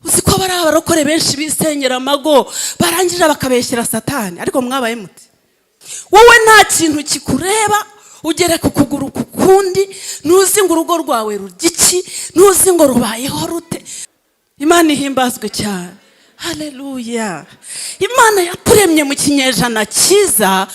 Uzi ko bari abarokore benshi bisenyera amago, barangije bakabeshyera Satani. Ariko mwabaye muti? Wowe nta kintu kikureba, ugere ku kuguru ku kundi, ntuzi ngo urugo rwawe rurya iki, ntuzi ngo rubayeho rute. Imana ihimbazwe cyane. Haleluya! Imana yaturemye mu kinyejana cyiza,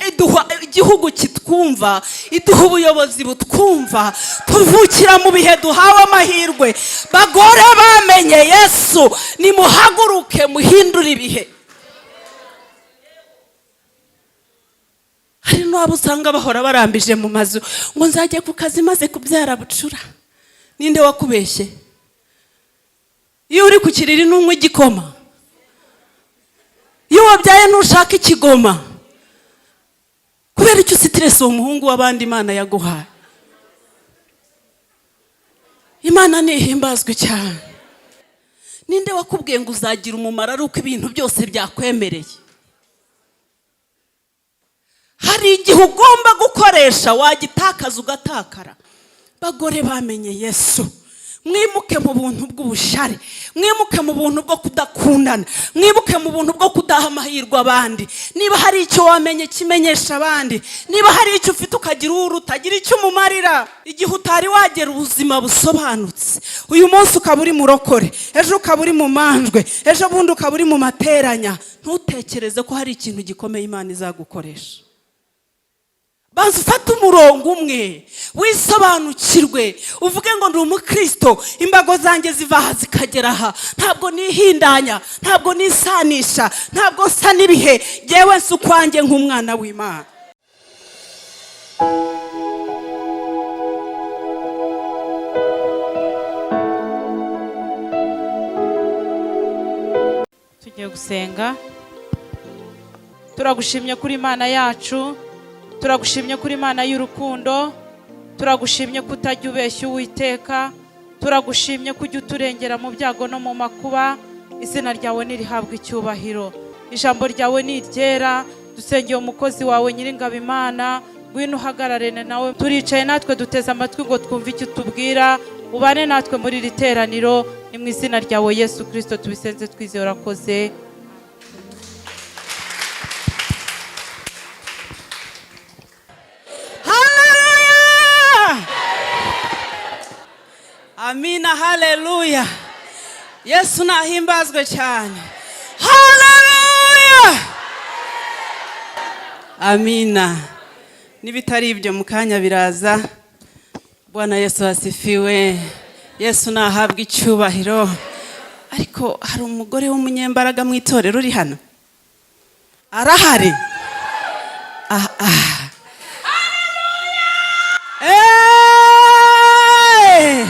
iduha igihugu kitwumva, iduha ubuyobozi butwumva. Tuvukira mu bihe duhawe amahirwe. Bagore bamenye Yesu, nimuhaguruke muhindure ibihe. Hari n'abo usanga bahora barambije mu mazu ngo nzajye ku kazi maze kubyara bucura. Ninde wakubeshye? Iyo uri ku kiriri ntunywa igikoma, iyo wabyaye ntushaka ikigoma. Kubera icyo usitirese uwo muhungu w'abandi Imana yaguhaye? Imana ntihimbazwe cyane. Ninde wakubwiye ngo uzagira umumaro ari uko ibintu byose byakwemereye? Hari igihe ugomba gukoresha, wagitakaza ugatakara. Bagore bamenye Yesu, mwimuke mu buntu bw'ubushyari, mwimuke mu buntu bwo kudakundana, mwimuke mu buntu bwo kudaha amahirwe abandi. Niba hari icyo wamenye, kimenyesha abandi. Niba hari icyo ufite ukagira uwo utagira icyo umumarira. Igihe utari wagera ubuzima busobanutse, uyu munsi ukaba uri murokore, ejo ukaba uri mu manjwe, ejo bundi ukaba uri mu materanya, ntutekereze ko hari ikintu gikomeye Imana izagukoresha. Banza ufate umurongo umwe, wisobanukirwe, uvuge ngo ndi umukristo, imbago zanjye ziva aha zikagera aha, ntabwo nihindanya, ntabwo nisanisha, ntabwo nsa n'ibihe, ngewe nsa ukwanjye nk'umwana w'Imana. Tugiye gusenga. Turagushimye kuri Imana yacu, turagushimye kuri Imana y'urukundo, turagushimye ko utajya ubeshya Uwiteka, turagushimye ko ujya uturengera mu byago no mu makuba. Izina ryawe nirihabwe icyubahiro, ijambo ryawe ni iryera. Dusengeye umukozi wawe Nyiringabo Imana, ngwino uhagararane nawe. Turicaye natwe duteze amatwi ngo twumve icyo utubwira, ubane natwe muri iri teraniro. Ni mu izina ryawe Yesu Kirisito tubisenze twizeye, urakoze. Haleluya! Amina, haleluya! Yesu nahimbazwe cyane. Haleluya! Amina. N'ibitari ibyo mu kanya biraza. Bwana Yesu asifiwe. Yesu nahabwa icyubahiro. Ariko hari umugore w'umunyembaraga mu itorero uri hano? Arahari? Ah, ah. Hey!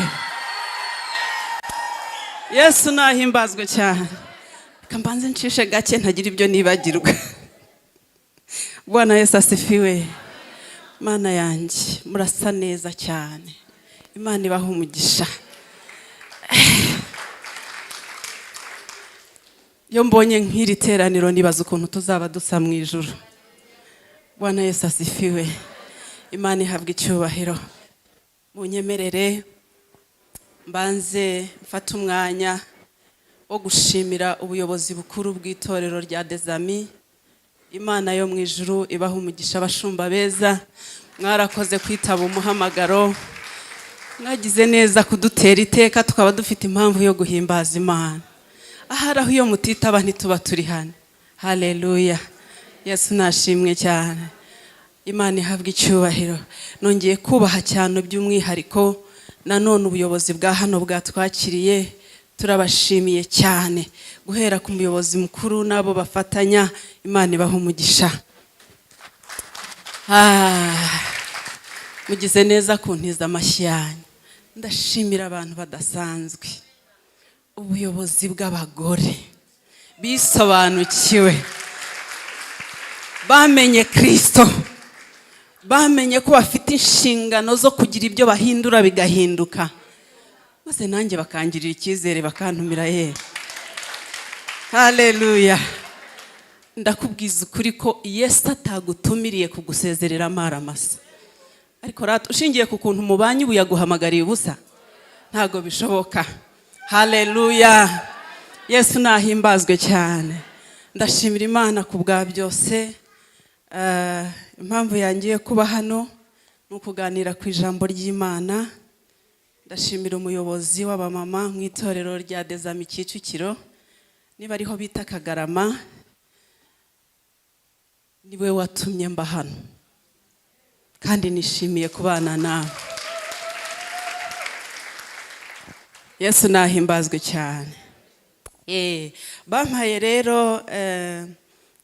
Yesu nahimbazwe cyane. Reka mbanze ncishe gake ntagira ibyo nibagirwa. Bwana Yesu asifiwe. Mana yanjye, murasa neza cyane. Imana ibaha umugisha. Iyo mbonye nk'iri teraniro nibaza ukuntu tuzaba dusa mu ijuru. Bwana Yesu asifiwe. Imana ihabwa icyubahiro. Munyemerere mbanze mfate umwanya wo gushimira ubuyobozi bukuru bw'itorero rya Dezami. Imana yo mu ijuru ibaha umugisha. Abashumba beza, mwarakoze kwitaba umuhamagaro, mwagize neza kudutera iteka tukaba dufite impamvu yo guhimbaza Imana. Ahari aho iyo mutitaba ntituba turi hano. Haleluya! Yesu nashimwe cyane. Imana ihabwa icyubahiro. Nongeye kubaha cyane by'umwihariko nanone ubuyobozi bwa hano bwatwakiriye, turabashimiye cyane, guhera ku muyobozi mukuru n'abo bafatanya. Imana ibaha umugisha. Mugize neza kuntiza amashyi yanyu. Ndashimira abantu badasanzwe, ubuyobozi bw'abagore bisobanukiwe, bamenye Kristo, bamenye ko bafite inshingano zo kugira ibyo bahindura bigahinduka, maze nanjye bakangirira icyizere bakantumira. Ye haleluya! Ndakubwiza ukuri ko Yesu atagutumiriye kugusezerera amaramasa. Ariko rata ushingiye ku kuntu mubanye ubu yaguhamagariye ubusa? Ntabwo bishoboka. Haleluya! Yesu nahimbazwe cyane. Ndashimira Imana ku bwa byose. Impamvu yangiye kuba hano ni ukuganira ku ijambo ry'Imana. Ndashimira umuyobozi w'abamama mu itorero rya Dezami Kicukiro, niba ariho bita Kagarama, niwe watumye mba hano, kandi nishimiye kubana nawe. Yesu nahimbazwe cyane. Bampaye rero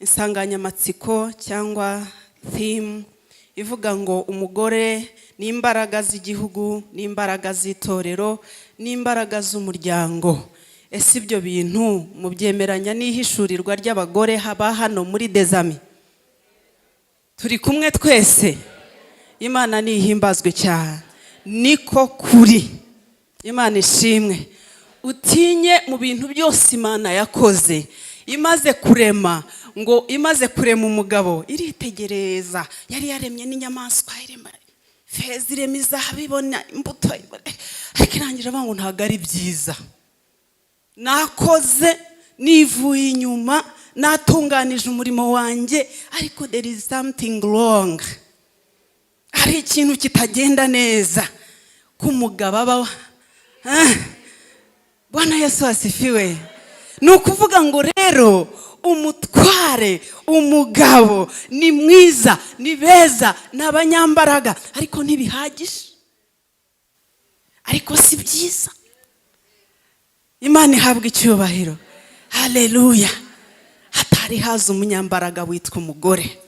insanganyamatsiko cyangwa theme ivuga ngo umugore ni imbaraga z'igihugu, n'imbaraga z'itorero, n'imbaraga z'umuryango. Ese ibyo bintu mubyemeranya n'ihishurirwa ry'abagore haba hano muri Dezami? Turi kumwe twese. Imana nihimbazwe cyane. Niko kuri. Imana ishimwe. Utinye mu bintu byose Imana yakoze. Imaze kurema, ngo imaze kurema umugabo iritegereza, yari yaremye n'inyamaswa, irema feza, irema izahabu, ibona imbuto, ariko irangira avuga ngo ntabwo ari byiza. Nakoze nivuye inyuma, natunganije umurimo wanjye, ariko there is something wrong, hari ikintu kitagenda neza ko umugabo aba. Bwana Yesu asifiwe. Ni ukuvuga ngo rero umutware, umugabo ni mwiza, ni beza, ni abanyambaraga, ariko ntibihagije, ariko si byiza. Imana ihabwa icyubahiro. Haleluya! Hatari haza umunyambaraga witwa umugore.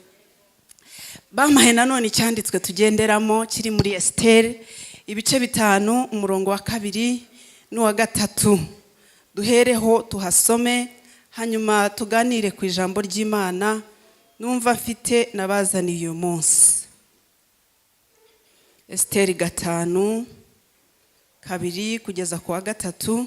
Bampaye nanone icyanditswe tugenderamo kiri muri Esiteri ibice 5, umurongo wa 2 n'uwa 3. Duhereho tuhasome, hanyuma tuganire ku ijambo ry'Imana numva mfite nabazaniye uyu munsi. Esiteri 5, 2 kugeza ku wa 3,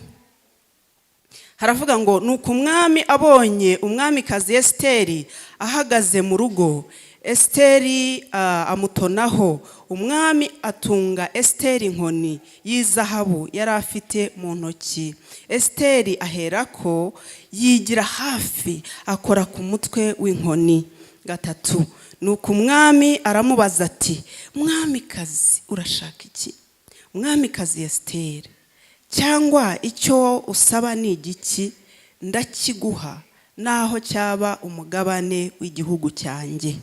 haravuga ngo: "Nuko umwami abonye umwamikazi Esiteri ahagaze mu rugo, Esiteri amutonaho. Umwami atunga Esiteri inkoni y'izahabu yari afite mu ntoki. Esiteri aherako yigira hafi, akora ku mutwe w'inkoni." 3, nuko umwami aramubaza ati: "Mwamikazi, urashaka iki, mwamikazi Esiteri? Cyangwa icyo usaba ni igiki? Ndakiguha, naho cyaba umugabane w'igihugu cyanjye."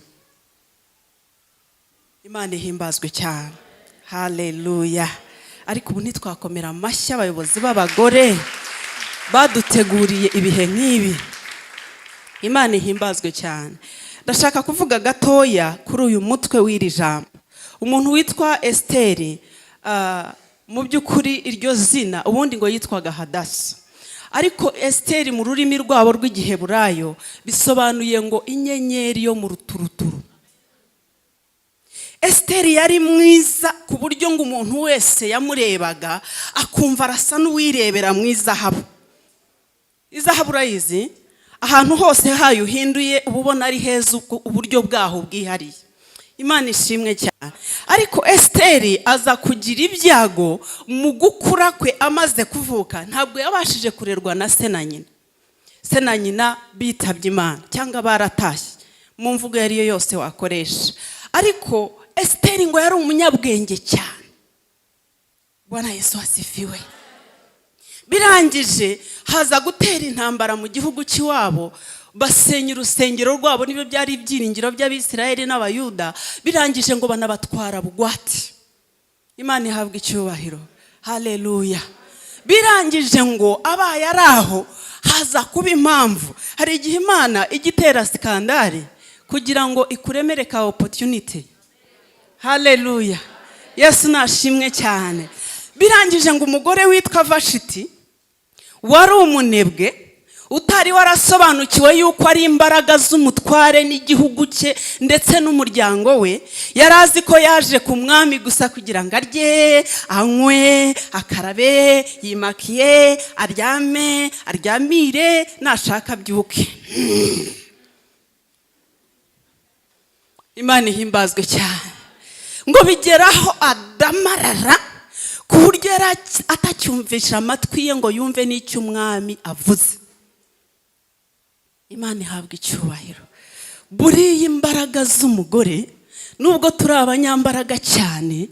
Imana ihimbazwe cyane. Haleluya! Ariko ubu ntitwakomera amashyi abayobozi b'abagore baduteguriye ibihe nk'ibi? Imana ihimbazwe cyane. Ndashaka kuvuga gatoya kuri uyu mutwe w'iri jambo. Umuntu witwa Esiteri, mu by'ukuri iryo zina ubundi ngo yitwaga Hadasa, ariko Esiteri mu rurimi rwabo rw'Igiheburayo bisobanuye ngo inyenyeri yo mu ruturuturu. Esiteri yari mwiza ku buryo ngo umuntu wese yamurebaga akumva arasa n'uwirebera mu izahabu. Izahabu urayizi, ahantu hose hayo uhinduye uba ubona ari heza, uburyo bwaho bwihariye. Imana ishimwe cyane. Ariko Esiteri aza kugira ibyago mu gukura kwe. Amaze kuvuka ntabwo yabashije kurerwa na se na nyina. Se na nyina bitabye Imana cyangwa baratashye, mu mvugo iyo ari yo yose wakoresha. Ariko Esiteri ngo yari umunyabwenge cyane. Bwana Yesu asifiwe. Birangije haza gutera intambara mu gihugu cy'iwabo, basenya urusengero rwabo, nibyo byari ibyiringiro by'Abisirayeli n'Abayuda. Birangije ngo banabatwara bugwate. Imana ihabwa icyubahiro. Haleluya! Birangije ngo abaye ari aho, haza kuba impamvu. Hari igihe Imana ijya itera scandale kugira ngo ikuremere ka opportunity. Haleluya! Yesu nashimwe cyane. Birangije ngo umugore witwa Vashiti, wari umunebwe, utari warasobanukiwe yuko ari imbaraga z'umutware n'igihugu cye ndetse n'umuryango we, yari azi ko yaje ku mwami gusa kugira ngo arye, anywe, akarabe, yimakiye, aryame, aryamire, nashaka abyuke. Imana ihimbazwe cyane. Ngo bigeraho adamarara. Ku buryo yari atacyumvisha amatwi ye ngo yumve n'icyo umwami avuze. Imana ihabwa icyubahiro. Buriya imbaraga z'umugore, nubwo turi abanyambaraga cyane,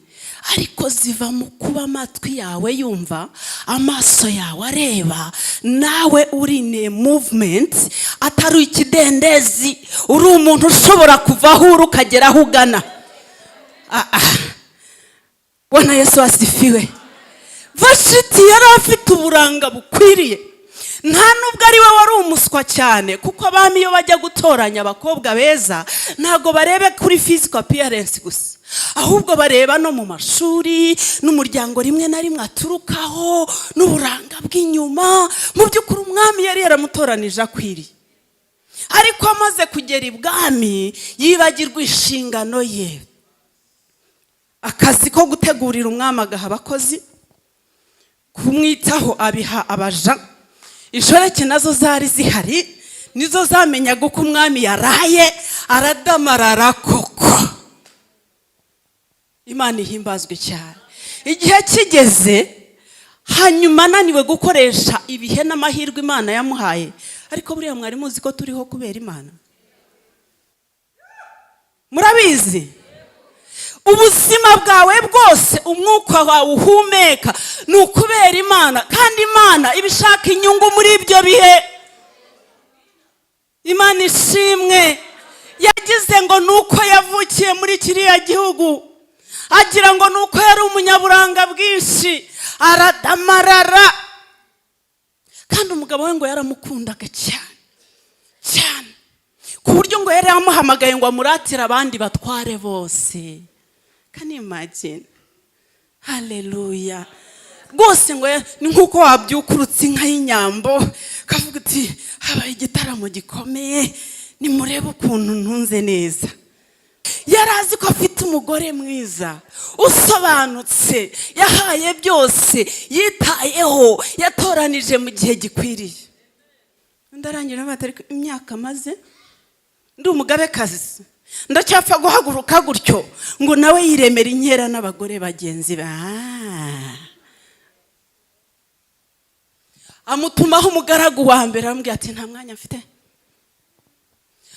ariko ziva mu kuba amatwi yawe yumva, amaso yawe areba, nawe uri in movement, atari ikidendezi, uri umuntu ushobora kuva aho uri ukagera aho ugana. Ah, ah. Bwana Yesu asifiwe. Vashiti yari afite uburanga bukwiriye. Nta nubwo ari we wari umuswa cyane, kuko abami iyo bajya gutoranya abakobwa beza ntabwo barebe kuri physical appearance gusa, ahubwo bareba no mu mashuri n'umuryango rimwe na rimwe aturukaho n'uburanga bw'inyuma. Mu by'ukuri umwami yari yaramutoranije akwiriye, ariko amaze kugera ibwami yibagirwa inshingano ye. Akazi ko gutegurira umwami agaha abakozi, kumwitaho abiha abaja. Inshoreke nazo zari zihari, nizo zamenyaga uko umwami yaraye. Aradamarara koko. Imana ihimbazwe cyane. Igihe kigeze hanyuma ananiwe gukoresha ibihe n'amahirwe Imana yamuhaye. Ariko buriya mwari muzi ko turiho kubera Imana? Murabizi? Ubuzima bwawe bwose, umwuka wawe uhumeka, ni ukubera Imana, kandi Imana iba ishaka inyungu muri ibyo bihe. Imana ishimwe. Yagize ngo ni uko yavukiye muri kiriya gihugu, agira ngo ni uko yari umunyaburanga bwinshi, aradamarara. Kandi umugabo we ngo yaramukundaga cyane cyane, ku buryo ngo yari yamuhamagaye ngo amuratire abandi batware bose. Can you imagine? Haleluya! Rwose ngo ni nk'uko wabyukurutse inka y'inyambo, ukavuga uti: "Habaye igitaramo gikomeye, nimurebe ukuntu ntunze neza." Yari azi ko afite umugore mwiza usobanutse, yahaye byose, yitayeho, yatoranije mu gihe gikwiriye. Ndarangira bati: "Ariko imyaka maze ndi umugabekazi, ndacyapfa guhaguruka gutyo?" Ngo nawe yiremera inkera n'abagore bagenzi be. Ah. Amutumaho umugaragu wa mbere, aramubwira ati: "Nta mwanya mfite."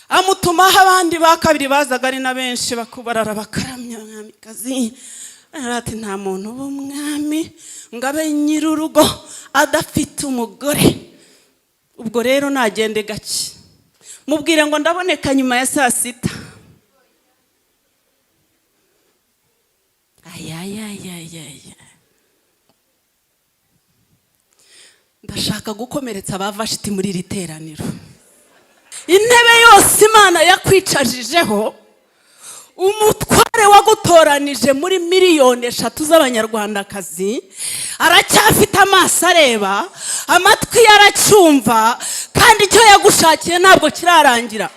Amutumaho abandi ba kabiri, bazaga ari na benshi, bakubarara, bakaramya mwamikazi. Ati: "Nta muntu uba umwami ngo abe nyir'urugo adafite umugore. Ubwo rero nagende gake, mubwire ngo ndaboneka nyuma ya saa sita." Ayayayayaya, ndashaka gukomeretsa aba Vashiti muri iri teraniro. Intebe yose Imana yakwicajijeho, umutware wagutoranije muri miliyoni 3 z'Abanyarwandakazi aracyafite amaso areba, amatwi yaracyumva, kandi icyo yagushakiye ntabwo kirarangira.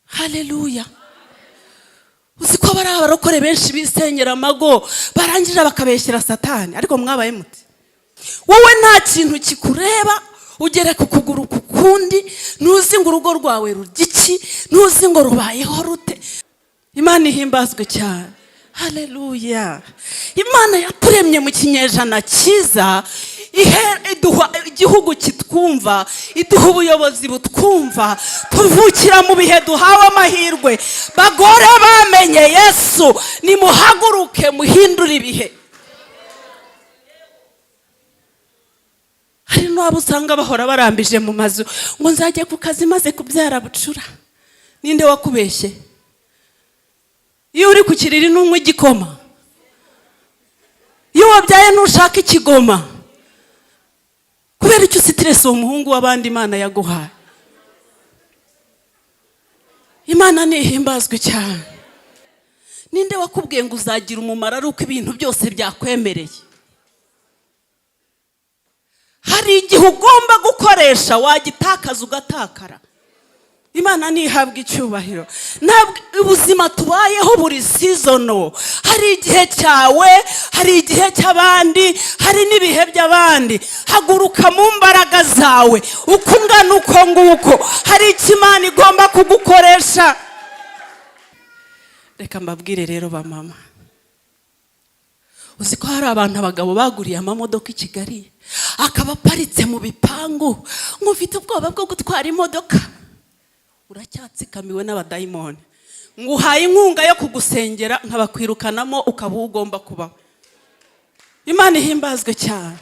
Haleluya! Uzi ko bari abarokore benshi bisenyera amago, barangije bakabeshyera Satani? Ariko mwabaye muti? Wowe nta kintu kikureba, ugere ku kuguru ku kundi, ntuzi ngo urugo rwawe rurya iki, ntuzi ngo rubayeho rute. Imana ihimbazwe cyane. Haleluya! Imana yaturemye mu kinyejana cyiza, iduha igihugu kitwumva, iduha ubuyobozi butwumva. Tuvukira mu bihe duhawe amahirwe. Bagore bamenye Yesu, nimuhaguruke muhindure ibihe. Hari n'abo usanga bahora barambije mu mazu ngo: "Nzajya ku kazi maze kubyara bucura." Ninde wakubeshye? Iyo uri ku kiriri ntunywa igikoma? Iyo wabyaye ntushaka ikigoma? Kubera icyo usitirese uwo muhungu w'abandi Imana yaguhaye? Imana ntihimbazwe cyane. Ninde wakubwiye ngo uzagira umumaro ari uko ibintu byose byakwemereye? Hari igihe ugomba gukoresha, wagitakaza ugatakara. Imana ntihabwa icyubahiro. Ntabwo ubuzima tubayeho buri season. Hari igihe cyawe, hari igihe cy'abandi, hari n'ibihe by'abandi. Haguruka mu mbaraga zawe uko ungana uko nguko, hari icyo Imana igomba kugukoresha. Reka mbabwire rero ba mama. Uzi ko hari abantu abagabo baguriye amamodoka i Kigali, akaba aparitse mu bipangu, ngo ufite ubwoba bwo gutwara imodoka? Uracyatsikamiwe n'abadayimoni. Nguhaye inkunga yo kugusengera nkabakwirukanamo, ukaba uwo ugomba kubaho. Imana ihimbazwe cyane,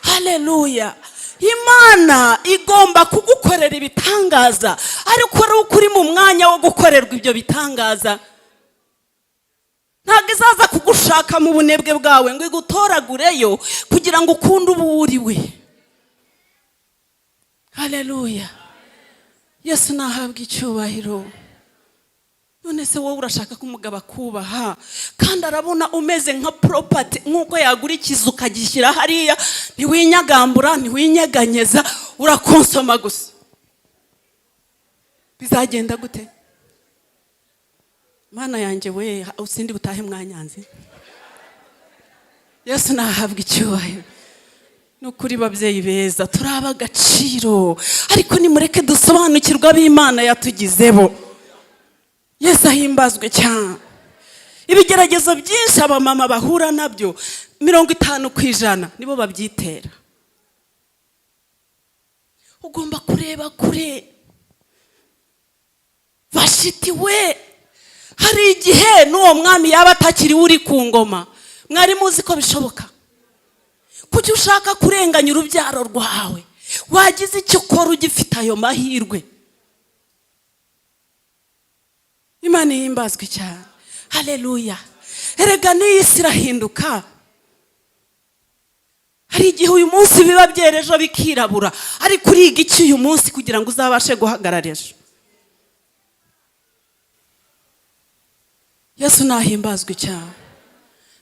haleluya. Imana igomba kugukorera ibitangaza, ariko ari uko uri mu mwanya wo gukorerwa ibyo bitangaza. Ntabwo izaza kugushaka mu bunebwe bwawe ngo igutoragureyo kugira ngo ukunde uba uriwe. Haleluya, Yesu nahabwa icyubahiro. None se wowe urashaka ko umugabo akubaha kandi arabona umeze nka property, nk'uko yagura ikizu ukagishyira hariya, ntiwinyagambura, ntiwinyeganyeza, urakonsoma gusa? Bizagenda gute? Mana yanjye we, usindi butahe mwanyanze. Yesu nahabwa icyubahiro. Ni ukuri, babyeyi beza, turi ab'agaciro, ariko nimureke dusobanukirwe ab'Imana yatugizebo. Yesu ahimbazwe cyane. Ibigeragezo byinshi abamama bahura nabyo, 50% nibo babyitera. Ugomba kureba kure. Vashiti we, hari igihe n'uwo mwami yaba atakiriwe uri ku ngoma. Mwari muzi ko bishoboka? Kuki ushaka kurenganya urubyaro rwawe? Wagize icyo ukora ugifite ayo mahirwe. Imana ihimbazwe cyane, haleluya. Erega n'iyi si irahinduka. Hari igihe uyu munsi biba byera, ejo bikirabura, ariko uriga iki uyu munsi kugira ngo uzabashe guhagarara ejo? Yesu nahimbazwe cyane.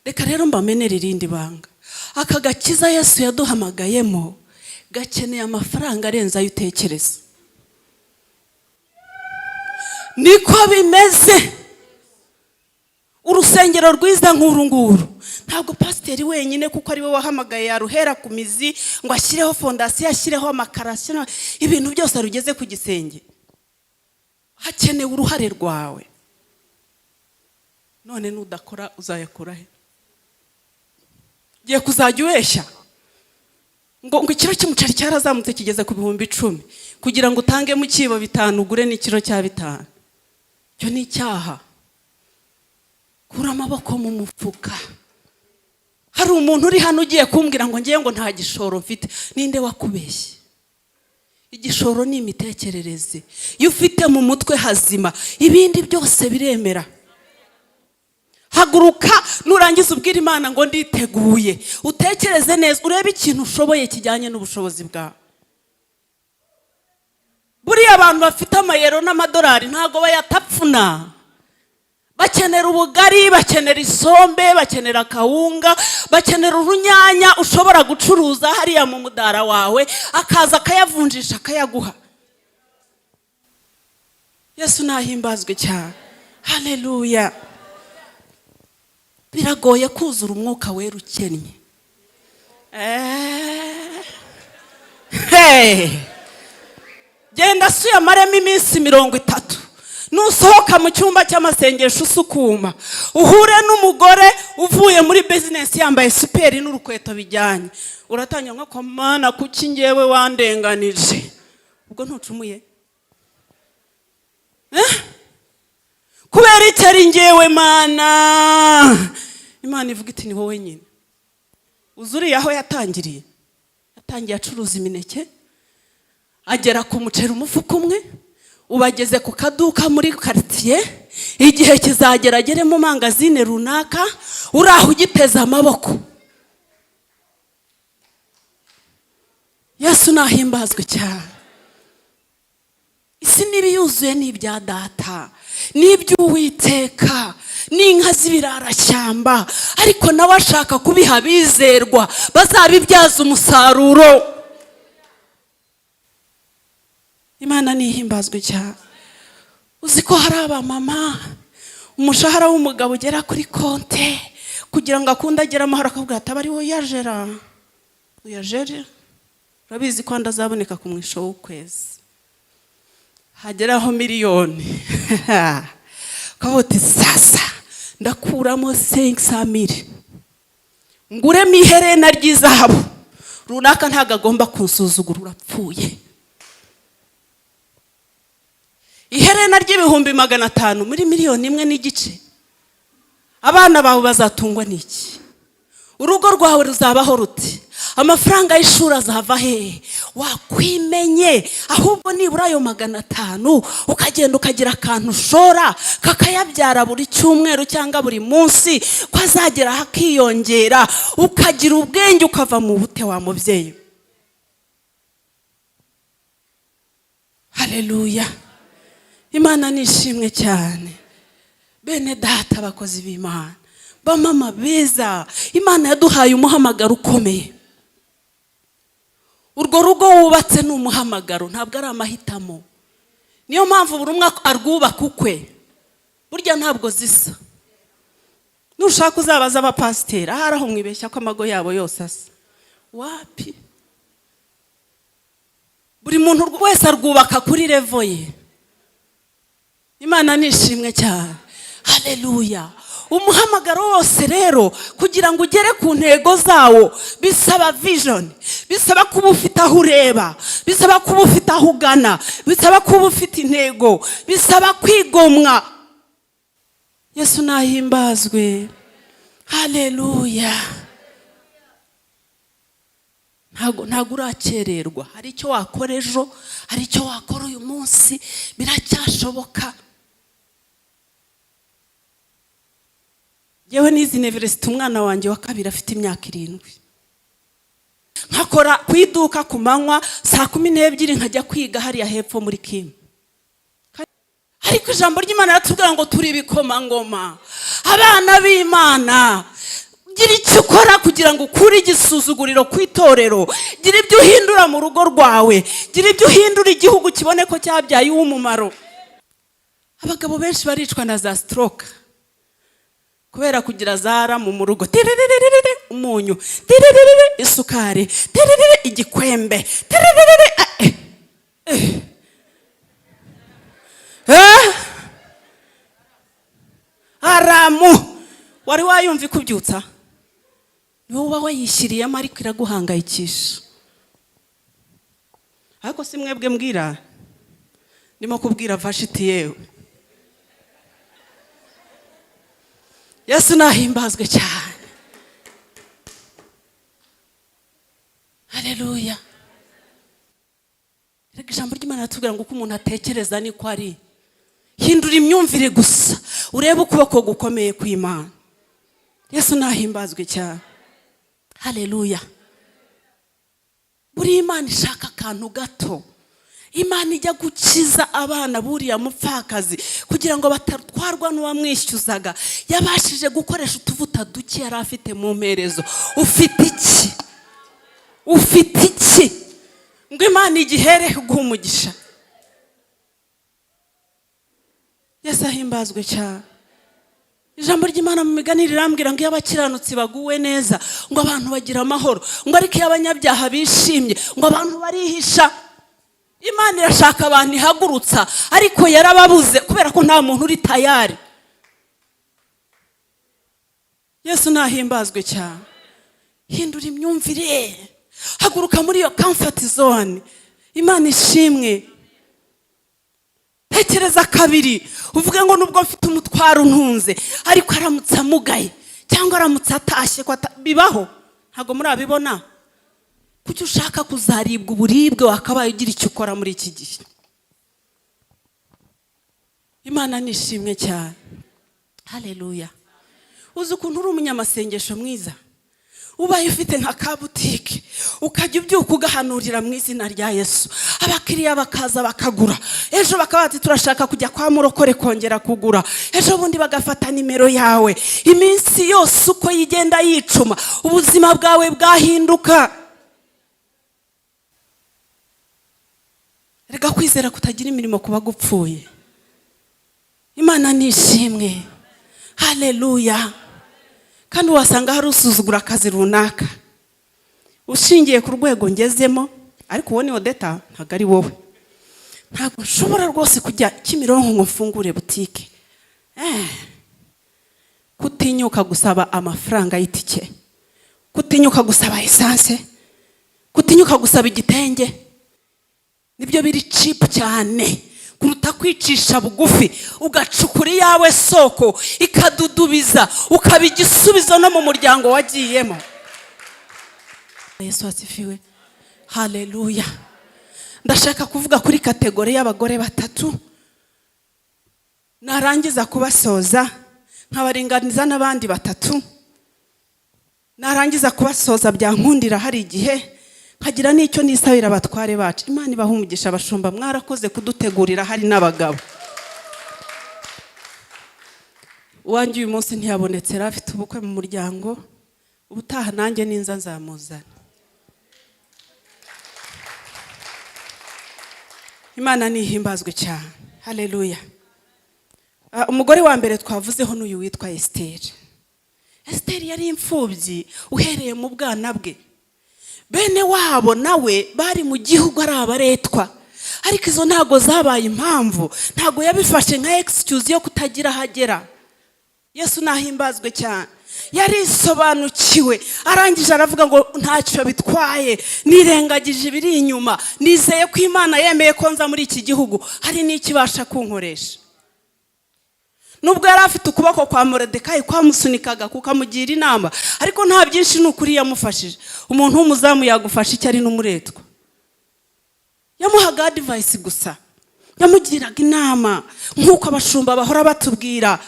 Reka rero mbamenere irindi banga. Aka gakiza Yesu yaduhamagayemo gakeneye amafaranga arenze ayo utekereza. Niko bimeze. Urusengero rwiza nk'uru nguru, ntabwo pasiteri wenyine, kuko ari we wahamagaye, yaruhera ku mizi ngo ashyireho fondasiyo, ashyireho amakaro, ashyireho ibintu byose, arugeze ku gisenge. Hakenewe uruhare rwawe. None nudakora uzayakura he? Ugiye kuzajya ubeshya ngo ikiro cy'umuceri cyarazamutse kigeze ku 10,000, kugira ngo utange mu cyibo 5 ugure n'ikiro cya 5? Icyo ni icyaha. Kura amaboko mu mufuka. Hari umuntu uri hano ugiye kumbwira ngo ngiye ngo nta gishoro mfite. Ninde wakubeshye? Igishoro ni imitekerereze. Iyo ufite mu mutwe hazima, ibindi byose biremera. Haguruka, nurangiza ubwira Imana ngo nditeguye. Utekereze neza, urebe ikintu ushoboye kijyanye n'ubushobozi bwawe. Buriya abantu bafite amayero n'amadolari ntabwo bayatapfuna. Bakenera ubugari, bakenera isombe, bakenera akawunga, bakenera urunyanya ushobora gucuruza hariya mu mudara wawe, akaza akayavunjisha, akayaguha. Yesu nahimbazwe cyane, haleluya. Biragoye kuzura Umwuka Wera ukennye. Hey. Genda se uyamaremo iminsi 30, nusohoka mu cyumba cy'amasengesho usukuma, uhure n'umugore uvuye muri business yambaye super n'urukweto bijyanye, uratangira nko "Mana, kuki ngewe wandenganije?" Ubwo ntucumuye? Eh? Kubera icyo ari ngewe, Mana? Imana ivuga iti: "Ni wowe nyine." Uzi uriya aho yatangiriye? Yatangiye acuruza imineke, agera ku muceri umufuka umwe, ubageze ku kaduka muri karitsiye. Igihe kizagera agere mu mangazine runaka. Uri aho ugiteze amaboko. Yesu nahimbazwe cyane. Isi n'ibiyuzuye ni ibya Data, n'iby'Uwiteka, n'inka z'ibirarashyamba, ariko nawe ashaka kubiha abizerwa bazabibyaza umusaruro. Imana nihimbazwe cyane. Uzi ko hari abamama umushahara w'umugabo ugera kuri konte, kugira ngo akunde agere amahoro, akavuga ati: "Aba ari wowe uyajera, uyajere, urabizi ko andi azaboneka ku mwisho w'ukwezi." Hageraho miliyoni, ukavuga uti: "Sasa ndakuramo 500 mille." Nguremo iherena ry'izahabu runaka, ntabwo agomba kunsuzugura. Urapfuye. Iherena ry'ibihumbi 500 muri miliyoni 1.5, abana bawe bazatungwa n'iki? Urugo rwawe ruzabaho ruti? Amafaranga y'ishuri azava hehe? Wakwimenye ahubwo nibura ayo 500 ukagenda ukagira akantu ushora kakayabyara buri cyumweru cyangwa buri munsi, ko azagera hakiyongera, ukagira ubwenge, ukava mu bute wa mubyeyi. Haleluya! Imana nishimwe cyane. Bene data, abakozi b'Imana, bamama beza, Imana yaduhaye umuhamagaro ukomeye. Urwo rugo wubatse ni umuhamagaro, ntabwo ari amahitamo. Niyo mpamvu buri umwe arwubaka ukwe. Burya ntabwo zisa. Nushaka uzabaza abapasiteri, ahari aho mwibeshya ko amago yabo yose asa. Wapi, buri muntu wese arwubaka kuri level ye. Imana nishimwe cyane. Haleluya! Umuhamagaro wose rero, kugira ngo ugere ku ntego zawo, bisaba vision, bisaba kuba ufite aho ureba, bisaba kuba ufite aho ugana, bisaba kuba ufite intego, bisaba kwigomwa. Yesu nahimbazwe. Haleluya! Ntabwo urakererwa. Hari icyo wakora ejo, hari icyo wakora uyu munsi, biracyashoboka. Yewe, nize university umwana wanjye wa kabiri afite imyaka 7, nkakora ku iduka ku manywa, saa 12 nkajya kwiga hariya hepfo muri Kimu. Ariko ijambo ry'Imana riratubwira ngo turi ibikomangoma, abana b'Imana. Gira icyo ukora kugira ngo ukure igisuzuguriro ku itorero. Gira ibyo uhindura mu rugo rwawe, gira ibyo uhindura, igihugu kibone ko cyabyaye uw'umumaro. Abagabo benshi baricwa na za stroke kubera kugira za alarm mu rugo. Tiriririri umunyu, tiriririri isukari, tiririri igikwembe, tiririri eh, eh. Eh? Alarm wari wayumva ikubyutsa? Ni wowe uba wayishyiriyemo, ariko iraguhangayikisha. Ariko si mwebwe mbwira, ndimo kubwira Vashiti. Yewe, Yesu nahimbazwe cyane. Haleluya! Reka ijambo ry'Imana riratubwira ngo uko umuntu atekereza niko ari. Hindura imyumvire gusa, urebe ukuboko gukomeye kw'Imana. Yesu nahimbazwe cyane. Haleluya! Buriya Imana ishaka akantu gato. Imana ijya gukiza abana buriya mupfakazi kugira ngo batatwarwa n'uwamwishyuzaga, yabashije gukoresha utuvuta duke yari afite mu mperezo. Ufite iki? Ufite iki ngo Imana igihere guha umugisha? Yesu ahimbazwe cyane. Ijambo ry'Imana mu Migani rirambwira ngo iyo abakiranutsi baguwe neza, ngo abantu bagira amahoro, ngo ariko iyo abanyabyaha bishimye, ngo abantu barihisha. Imana irashaka abantu ihagurutsa, ariko yarababuze kubera ko nta muntu uri tayari. Yesu nahimbazwe cyane. Hindura imyumvire, haguruka muri iyo comfort zone. Imana ishimwe. Tekereza kabiri, uvuge ngo nubwo mfite umutwaro untunze, ariko aramutse amugaye cyangwa aramutse atashye, ko bibaho, ntabwo murabibona? Kuki ushaka kuzaribwa uburibwe wakabaye ugira icyo ukora muri iki gihe? Imana nishimwe cyane. Haleluya! Uzi ukuntu uri umunyamasengesho mwiza, ubaye ufite nka ka butike, ukajya ubyuka ugahanurira mu izina rya Yesu, abakiriya bakaza bakagura, ejo bakaba bati: "Turashaka kujya kwa murokore kongera kugura", ejo bundi bagafata nimero yawe. Iminsi yose uko yigenda yicuma, ubuzima bwawe bwahinduka. Reka kwizera kutagira imirimo kuba gupfuye. Imana nishimwe. Haleluya! Kandi wasanga hari usuzugura akazi runaka ushingiye ku rwego ngezemo, ariko uwo ni Odeta, ntabwo ari wowe. "Ntabwo nshobora rwose kujya Kimironko ngo mfungure butike." Kutinyuka gusaba amafaranga y'itike. Kutinyuka gusaba essence, kutinyuka gusaba igitenge, nibyo biri cheap cyane kuruta kwicisha bugufi ugacukura iyawe soko ikadudubiza, ukaba igisubizo no mu muryango wagiyemo. Yesu asifiwe, haleluya. Ndashaka kuvuga kuri category y'abagore batatu, narangiza kubasoza nkabaringaniza n'abandi batatu. Narangiza kubasoza, byankundira hari igihe nkagira n'icyo nisabira abatware bacu. Imana ibaha umugisha, abashumba, mwarakoze kudutegurira. Hari n'abagabo. Uwanjye uyu munsi ntiyabonetse, yari afite ubukwe mu muryango. Ubutaha nanjye ninza nzamuzana. Imana nihimbazwe cyane, haleluya. Umugore wa mbere twavuzeho n'uyu witwa Esiteri. Esiteri yari imfubyi uhereye mu bwana bwe. Bene wabo nawe bari mu gihugu ari abaretwa, ariko izo ntago zabaye impamvu, ntago yabifashe nka excuse yo kutagira aho agera. Yesu nahimbazwe cyane. Yarisobanukiwe, arangije aravuga ngo ntacyo bitwaye, nirengagije ibiri inyuma, nizeye ko Imana yemeye ko nza muri iki gihugu, hari n'ikibasha kunkoresha. Nubwo yari afite ukuboko kwa Moridekayi kwamusunikaga kukamugira inama, ariko nta byinshi ni ukuri yamufashije. Umuntu w'umuzamu yagufasha icyo ari n'umuretwa? Yamuhaga advice gusa, yamugiraga inama nk'uko abashumba bahora batubwira: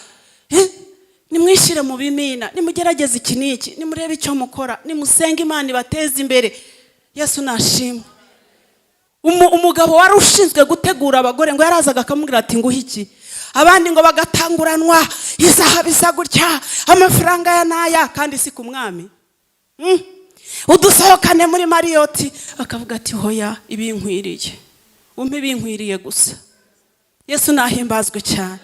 "Nimwishyire mu bimina, nimugerageze iki n'iki, nimurebe icyo mukora, nimusenge Imana ibateze imbere." Yesu nashimwe. Umugabo wari ushinzwe gutegura abagore ngo yarazaga akamubwira ati: "Nguhe iki?" Abandi ngo bagatanguranwa izahabu isa gutya, amafaranga ya n'aya, kandi si ku mwami. Udusohokane muri Marriott. Akavuga ati: "Hoya, ibinkwiriye umpe, ibinkwiriye gusa." Yesu nahimbazwe cyane.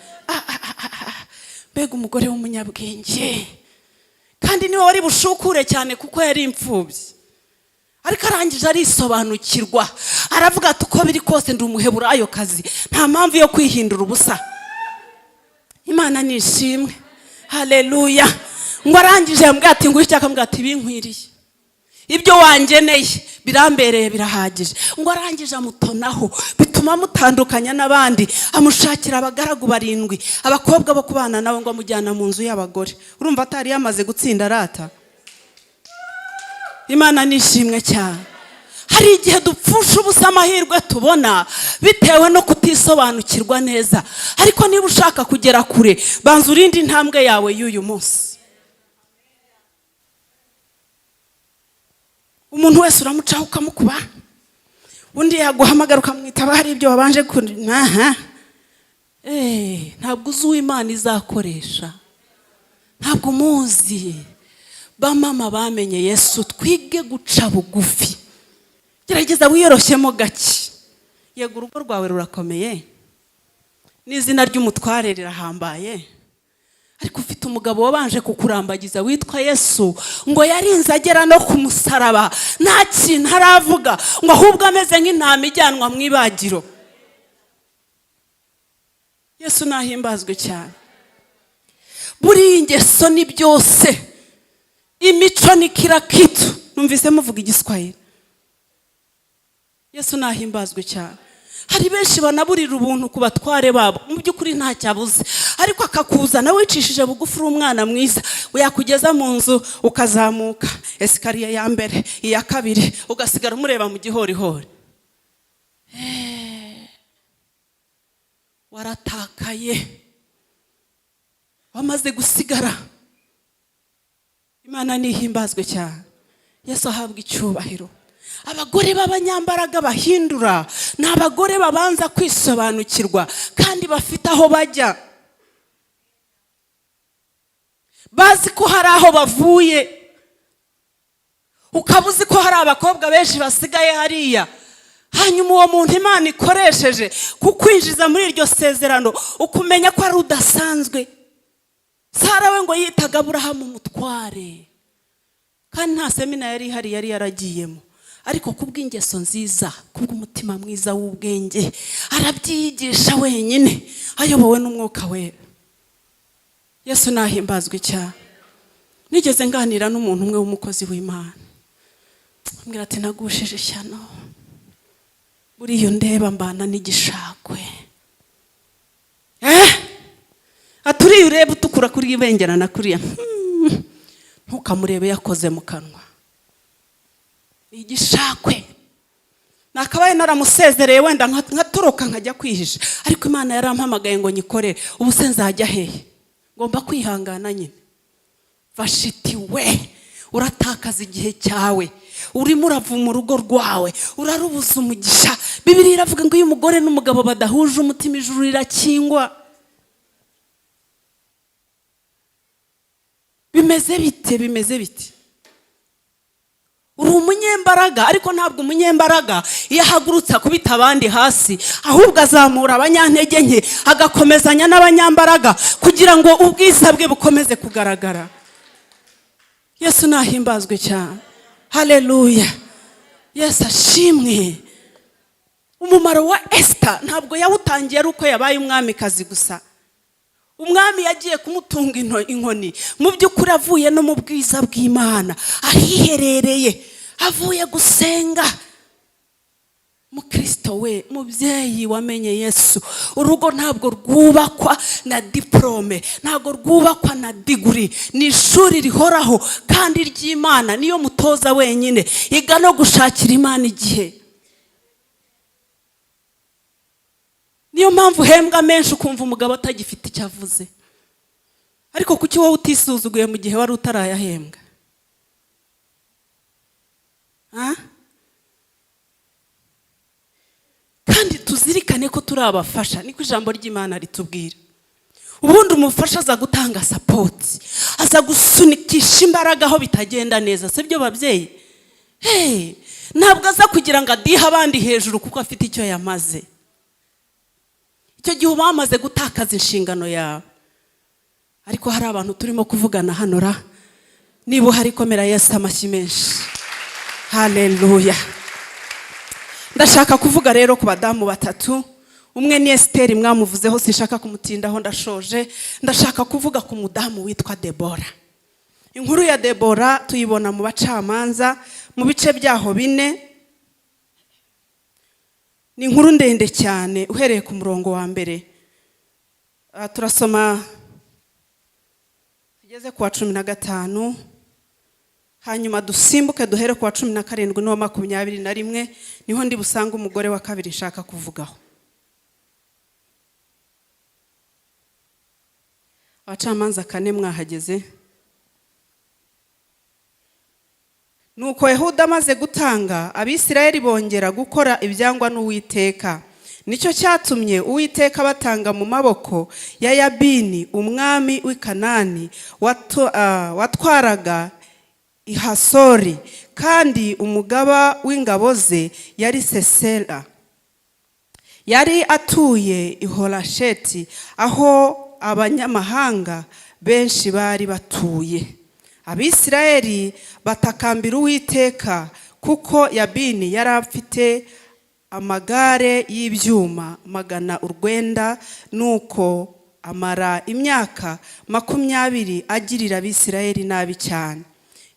Mbega umugore w'umunyabwenge! Kandi niwe wari bushukure cyane kuko yari imfubyi, ariko arangije arisobanukirwa, aravuga ati: "Uko biri kose ndi umuheburayo kazi, nta mpamvu yo kwihindura ubusa." Imana nishimwe, haleluya. Ngo arangije yambwira ati: "Nguhe icyo?" Akambwira ati: "Binkwiriye, ibyo wangeneye birambereye, birahagije." Ngo arangije amutonaho, bituma amutandukanya n'abandi, amushakira abagaragu barindwi, abakobwa bo kubana nawe, ngo amujyana mu nzu y'abagore. Urumva atari yamaze gutsinda arata? Imana nishimwe cyane. Hari igihe dupfusha ubusa amahirwe tubona bitewe no kutisobanukirwa neza, ariko niba ushaka kugera kure, banza urinde intambwe yawe y'uyu munsi. Umuntu wese uramucaho ukamukuba, undi yaguhamagara ukamwitaba, hari ibyo wabanje aha. Ntabwo uzi uwo Imana izakoresha, ntabwo umuzi. Bamama bamenye Yesu, twige guca bugufi. Gerageza wiyoroshyemo gake. Yego, urugo rwawe rurakomeye n'izina ry'umutware rirahambaye, ariko ufite umugabo wabanje kukurambagiza witwa Yesu. Ngo yarinze agera no ku musaraba nta kintu aravuga, ngo ahubwo ameze nk'intama ijyanwa mu ibagiro. Yesu nahimbazwe cyane. Buriya ingeso ni byose, imico ni kila kitu. Numvise muvuga Igiswahili. Yesu nahimbazwe cyane. Hari benshi banaburira ubuntu ku batware babo, mu by'ukuri ntacyabuze, ariko akakuzana wicishije bugufi, uri umwana mwiza, yakugeza mu nzu ukazamuka escalier ya mbere, iya kabiri, ugasigara umureba mu gihorihori. Waratakaye, wamaze gusigara. Imana nihimbazwe cyane, Yesu ahabwa icyubahiro. Abagore b'abanyambaraga bahindura ni abagore babanza kwisobanukirwa kandi bafite aho bajya, bazi ko hari aho bavuye. Ukaba uzi ko hari abakobwa benshi basigaye hariya, hanyuma uwo muntu Imana ikoresheje kukwinjiza muri iryo sezerano, ukumenya ko ari udasanzwe. Sara we ngo yitaga Aburahamu umutware, kandi nta semina yari ihari yari yaragiyemo, ariko kubw'ingeso nziza, kubw'umutima mwiza w'ubwenge, arabyiyigisha wenyine ayobowe n'Umwuka Wera. Yesu nahimbazwe cyane. Nigeze nganira n'umuntu umwe w'umukozi w'Imana, ambwira ati: "Nagushije ishyano, buriya ndeba mbana n'igishakwe." Ati: "Uriya ureba utukura kuri ibengerana kuriya, ntukamurebe yakoze mu kanwa, ni igishakwe. Nakabaye naramusezereye, wenda nkatoroka nkajya kwihisha, ariko Imana yarampamagaye ngo nyikorere. Ubu se nzajya hehe? Ngomba kwihangana nyine." Vashiti we, uratakaza igihe cyawe, urimo uravuma urugo rwawe, urarubuza umugisha. Bibiri iravuga ngo iyo umugore n'umugabo badahuje umutima, ijuru rirakingwa. Bimeze bite? Bimeze bite? Uri umunyembaraga, ariko ntabwo umunyembaraga iyo ahagurutse akubita abandi hasi, ahubwo azamura abanyantege nke, agakomezanya n'abanyambaraga kugira ngo ubwiza bwe bukomeze kugaragara. Yesu nahimbazwe cyane. Haleluya, Yesu ashimwe. Umumaro wa Esita ntabwo yawutangiye ari uko yabaye umwamikazi gusa. Umwami yagiye kumutunga inkoni mu by'ukuri avuye no mu bwiza bw'Imana, ahiherereye, avuye gusenga. Mukristo we, mubyeyi wamenye Yesu, urugo ntabwo rwubakwa na diporome, ntabwo rwubakwa na degree. Ni ishuri rihoraho kandi ry'Imana niyo mutoza wenyine. Iga no gushakira Imana igihe. Niyo mpamvu uhembwa menshi ukumva umugabo atagifite icyo avuze. Ariko kuki wowe utisuzuguye mu gihe wari utarayahembwa? Ah? Kandi tuzirikane ko turi abafasha, niko ijambo ry'Imana ritubwira. Ubundi umufasha aza gutanga support, aza gusunikisha imbaraga aho bitagenda neza, sibyo babyeyi? Hey, ntabwo aza kugira ngo adihe abandi hejuru kuko afite icyo yamaze. Icyo gihe uba wamaze gutakaza inshingano yawe. Ariko hari abantu turimo kuvugana hano ra? Niba uhari, komera Yesu amashyi menshi. Haleluya. Ndashaka kuvuga rero ku badamu batatu. Umwe ni Esiteri, mwamuvuzeho, sinshaka kumutindaho, ndashoje. Ndashaka kuvuga ku mudamu witwa Debora. Inkuru ya Debora tuyibona mu Bacamanza, mu bice byaho bine. Ni inkuru ndende cyane. Uhereye ku murongo wa mbere, turasoma tugeze ku wa 15, hanyuma dusimbuke duhere ku wa 17 n'uwa 21, niho ndi busange umugore wa kabiri nshaka kuvugaho. Abacamanza kane, mwahageze? Nuko Ehuda amaze gutanga, Abisirayeli bongera gukora ibyangwa n'Uwiteka. Nicyo cyatumye Uwiteka batanga mu maboko ya Yabini umwami w'i Kanani, watwaraga i Hasori, kandi umugaba w'ingabo ze yari Sisera. Yari atuye i Horasheti, aho abanyamahanga benshi bari batuye. Abisirayeli batakambira Uwiteka, kuko Yabini yari afite amagare y'ibyuma 900. Nuko amara imyaka 20 agirira Abisirayeli nabi cyane.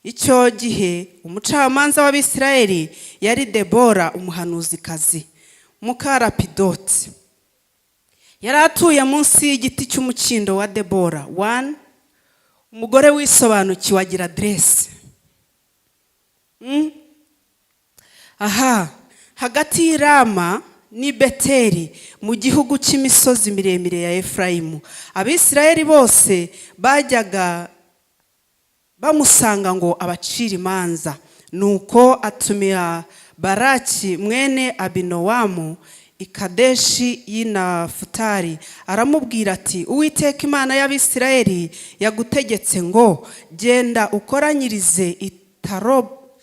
Icyo gihe umucamanza w'Abisirayeli yari Debora umuhanuzikazi, muka Lapidoti. Yari atuye munsi y'igiti cy'umukindo wa Debora. One, umugore wisobanukiwe agira aderesi. Aha hagati y'Irama n'i Beteli, mu gihugu cy'imisozi miremire ya Efurayimu. Abisirayeli bose bajyaga bamusanga ngo abacire imanza. Nuko atumira Baraki mwene Abinowamu i Kadeshi y'i Nafutali, aramubwira ati: "Uwiteka Imana y'Abisirayeli yagutegetse ngo: 'Genda ukoranyirize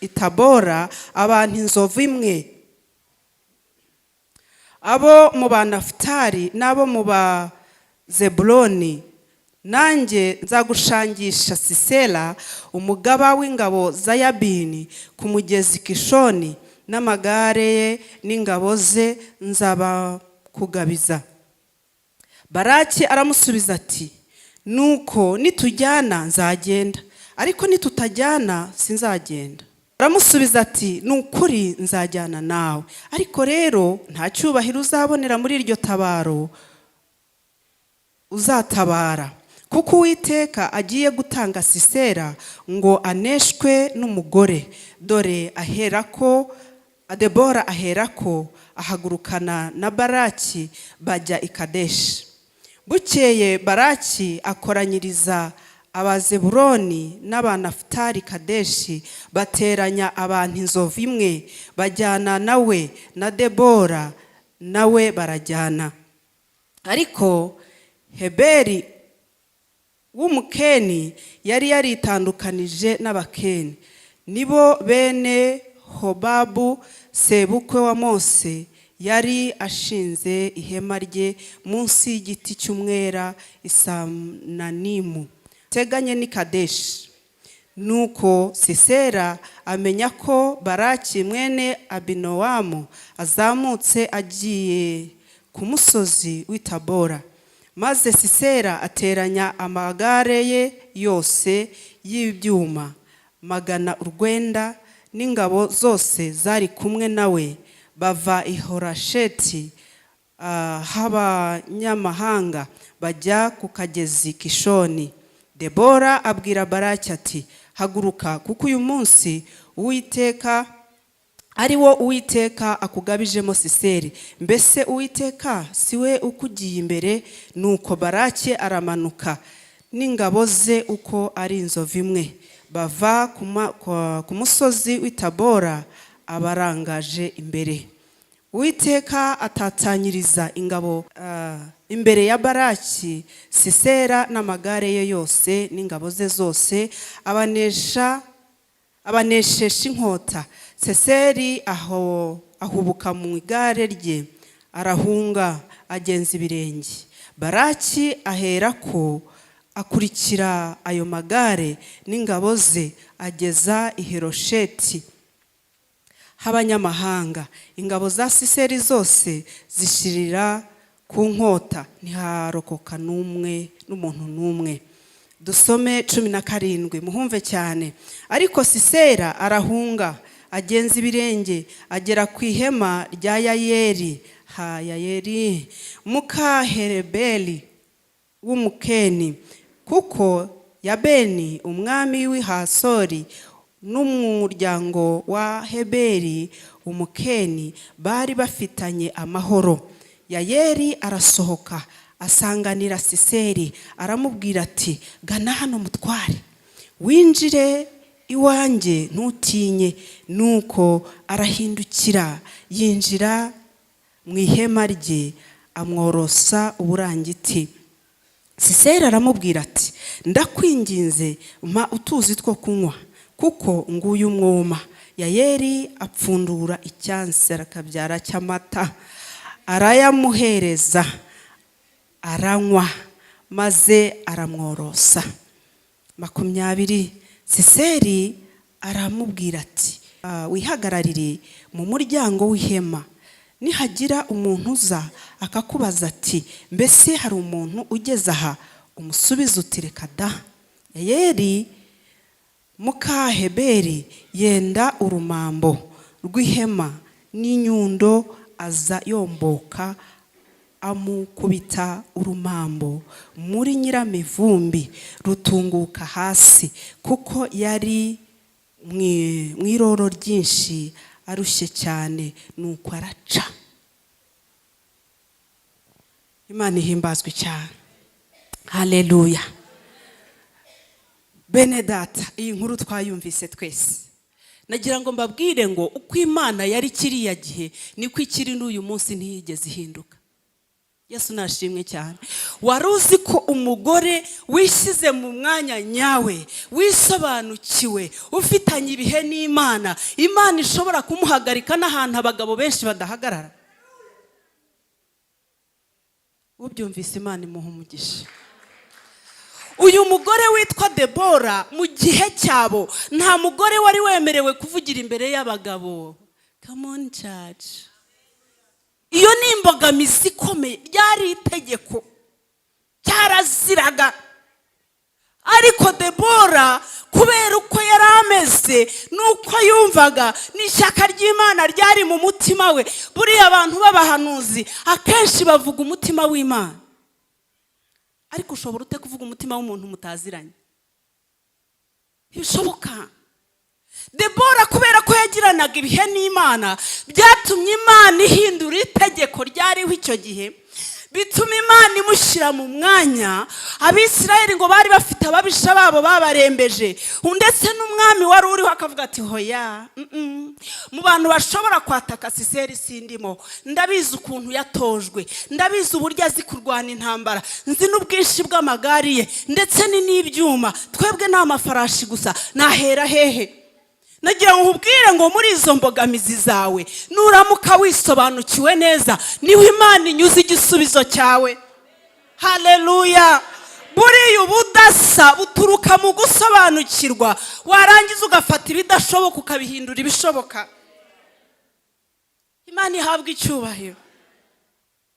i Tabora abantu 1,000, abo mu ba Nafutali n'abo mu ba Zebuloni. Nanjye nzagushangisha Sisera umugaba w'ingabo za Yabini ku mugezi Kishoni, n'amagare ye n'ingabo ze nzabakugabiza.'" Baraki aramusubiza ati: "Nuko nitujyana nzagenda, Ariko nitutajyana sinzagenda. Aramusubiza ati: "Ni ukuri nzajyana nawe, ariko rero nta cyubahiro uzabonera muri iryo tabaro uzatabara, kuko Uwiteka agiye gutanga Sisera ngo aneshwe n'umugore." Dore aherako, Debora aherako ahagurukana na Baraki, bajya i Kadeshi. Bukeye Baraki akoranyiriza Abazeburoni n'Abanafutali Kadeshi, bateranya abantu inzovu imwe, bajyana nawe, na Debora nawe barajyana. Ariko Heberi w'Umukeni yari yaritandukanije n'Abakeni, nibo bene Hobabu sebukwe wa Mose, yari ashinze ihema rye munsi y'igiti cy'umwera i Sananimu teganye n'i Kadeshi. Nuko Sisera amenya ko Baraki mwene Abinowamu azamutse agiye ku musozi w'i Tabora. Maze Sisera ateranya amagare ye yose y'ibyuma 900 n'ingabo zose zari kumwe nawe, bava i Harosheti h'abanyamahanga, bajya ku kagezi Kishoni. Debora abwira Baraki ati: "Haguruka, kuko uyu munsi Uwiteka ari wo Uwiteka akugabijemo Sisera. Mbese Uwiteka si we ukugiye imbere?" Nuko Baraki aramanuka n'ingabo ze uko ari inzovu imwe, bava ku musozi w'i Tabora abarangaje imbere. Uwiteka atatanyiriza ingabo imbere ya Baraki Sisera n'amagare ye yose n'ingabo ze zose, abanesha, abaneshesha inkota. Sisera aho ahubuka mu igare rye, arahunga agenza ibirenge. Baraki aherako akurikira ayo magare n'ingabo ze, ageza i Harosheti h'abanyamahanga. Ingabo za Sisera zose zishirira ku nkota, ntiharokoka n'umwe, n'umuntu n'umwe. Dusome 17, muhumve cyane. Ariko Sisera arahunga agenza ibirenge, agera ku ihema rya Yayeri, ha Yayeri muka Hereberi w'Umukeni, kuko Yabeni umwami w'i Hasori n'umuryango wa Heberi Umukeni bari bafitanye amahoro. Yayeri arasohoka asanganira Sisera, aramubwira ati: "Gana hano mutware, winjire iwanjye, ntutinye." Nuko arahindukira yinjira mu ihema rye, amworosa uburangiti. Sisera aramubwira ati: "Ndakwinginze, mpa utuzi two kunywa, kuko nguyu umwuma." Yayeri apfundura icyansi arakabyara cy'amata, arayamuhereza, aranywa, maze aramworosa. 20. Sisera aramubwira ati: "Wihagararire mu muryango w'ihema. Nihagira umuntu uza akakubaza ati: 'Mbese hari umuntu ugeze aha?' umusubize uti: 'Reka da.'" Yayeri muka Heberi yenda urumambo rw'ihema n'inyundo, aza yomboka, amukubita urumambo muri nyiramivumbi, rutunguka hasi, kuko yari mu iroro ryinshi, arushye cyane. Nuko araca. Imana ihimbazwe cyane, haleluya! Bene data, iyi nkuru twayumvise twese. Nagira ngo mbabwire ngo uko Imana yari kiriya gihe niko ikiri n'uyu munsi, ntiyigeze ihinduka. Yesu nashimwe cyane. Wari uzi ko umugore wishyize mu mwanya nyawe, wisobanukiwe, ufitanye ibihe n'Imana, Imana ishobora kumuhagarika n'ahantu abagabo benshi badahagarara? Ubyumvise, Imana imuha umugisha. Uyu mugore witwa Debora, mu gihe cyabo nta mugore wari wemerewe kuvugira imbere y'abagabo. Come on, church! Iyo ni imbogamizi ikomeye, ryari itegeko, cyaraziraga. Ariko Debora, kubera uko yari ameze n'uko yumvaga n'ishyaka ry'Imana ryari mu mutima we. Buriya abantu b'abahanuzi akenshi bavuga umutima w'Imana, ariko ushobora ute kuvuga umutima w'umuntu mutaziranye? Ntibishoboka. Debora, kubera ko yagiranaga ibihe n'Imana, byatumye Imana ihindura itegeko ryariho icyo gihe, bituma Imana imushyira mu mwanya. Abisirayeli ngo bari bafite ababisha babo babarembeje, ndetse n'umwami wari uriho akavuga ati: "Hoya, Mu bantu bashobora kwataka Sisera sindimo. Ndabizi ukuntu yatojwe, ndabizi uburyo azi kurwana intambara, nzi n'ubwinshi bw'amagare ye ndetse ni n'ibyuma. Twebwe ni amafarashi gusa, nahera hehe?" Nagira ngo nkubwire ngo muri izo mbogamizi zawe, nuramuka wisobanukiwe neza, niho Imana inyuze igisubizo cyawe. Haleluya! Buriya ubudasa buturuka mu gusobanukirwa, warangiza ugafata ibidashoboka ukabihindura ibishoboka. Imana ihabwa icyubahiro.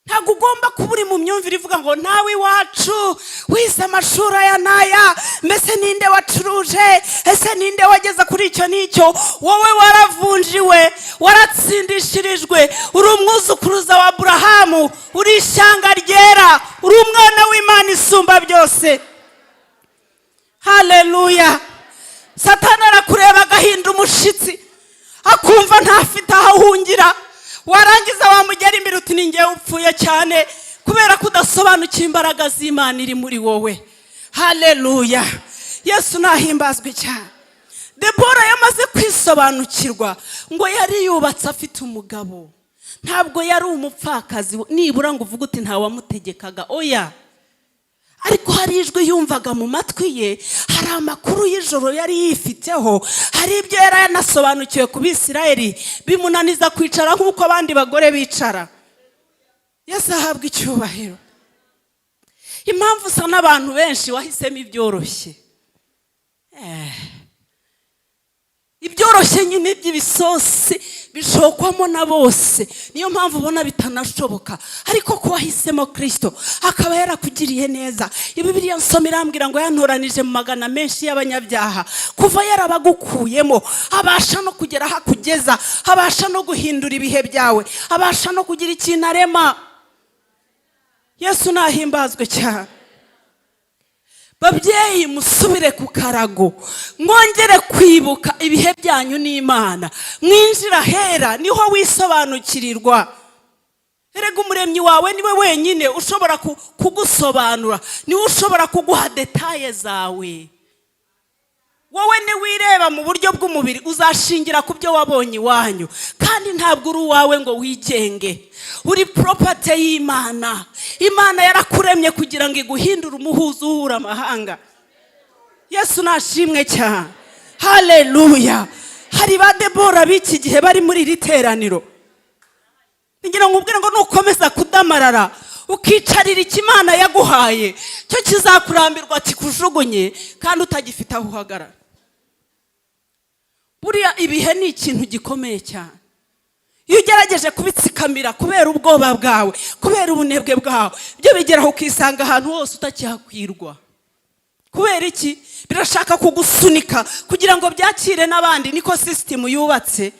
Ntabwo ugomba kuba uri mu myumvire ivuga ngo nawe iwacu wize amashuri aya n'aya, mbese ninde wacuruje, ese ninde wageze kuri icyo n'icyo? Wowe waravunjiwe, waratsindishirijwe, uri umwuzukuruza wa Aburahamu, uri ishyanga ryera, uri umwana w'Imana isumba byose. Haleluya! Satani arakureba agahinda umushitsi, akumva ntafite aho ahungira. Warangiza wamugera imbere uti: "Ni ngewe upfuye cyane," kubera ko udasobanukiwe imbaraga z'Imana iri muri wowe. Haleluya! Yesu nahimbazwe cyane. Debora yamaze kwisobanukirwa ngo yari yubatse, afite umugabo, ntabwo yari umupfakazi nibura ngo uvuge uti ntawamutegekaga. Oya, ariko hari ijwi yumvaga mu matwi ye, hari amakuru y'ijoro yari yifiteho, hari ibyo yari yanasobanukiwe ku Bisirayeli, bimunaniza kwicara nk'uko abandi bagore bicara. Yesu ahabwa icyubahiro. Impamvu usa n'abantu benshi, wahisemo ibyoroshye. Ibyoroshye nyine by'ibisosi bishokwamo na bose, niyo mpamvu ubona bitanashoboka. Ariko ko wahisemo Kirisito, akaba yarakugiriye neza. Bibiliya nsoma irambwira ngo yantoranije mu magana menshi y'abanyabyaha. Kuva yarabagukuyemo, abasha no kugera aho akugeza, abasha no guhindura ibihe byawe, abasha no kugira ikintu arema. Yesu nahimbazwe cyane. Babyeyi, musubire ku karago, mwongere kwibuka ibihe byanyu n'Imana, mwinjira ahera, niho wisobanukirirwa. Erega Umuremyi wawe niwe wenyine ushobora kugusobanura, niwe ushobora kuguha détails zawe. Wowe niwireba mu buryo bw'umubiri, uzashingira ku byo wabonye iwanyu, kandi ntabwo uri uwawe ngo wigenge. Uri property y'Imana. Imana yarakuremye kugira ngo iguhindure umuhuza uhura amahanga. Yesu nashimwe cyane. Haleluya! Hari ba Debora b'iki gihe bari muri iri teraniro. Ngira ngo ubwire ngo nukomeza kudamarara, ukicarira icyo Imana yaguhaye, cyo kizakurambirwa kikujugunye kandi utagifite aho uhagarara. Buriya ibihe ni ikintu gikomeye cyane. Iyo ugerageje kubitsikamira kubera ubwoba bwawe, kubera ubunebwe bwawe, byo bigeraho ukisanga ahantu hose utakihakwirwa. Kubera iki? Birashaka kugusunika kugira ngo byakire n'abandi. Niko sisitemu yubatse.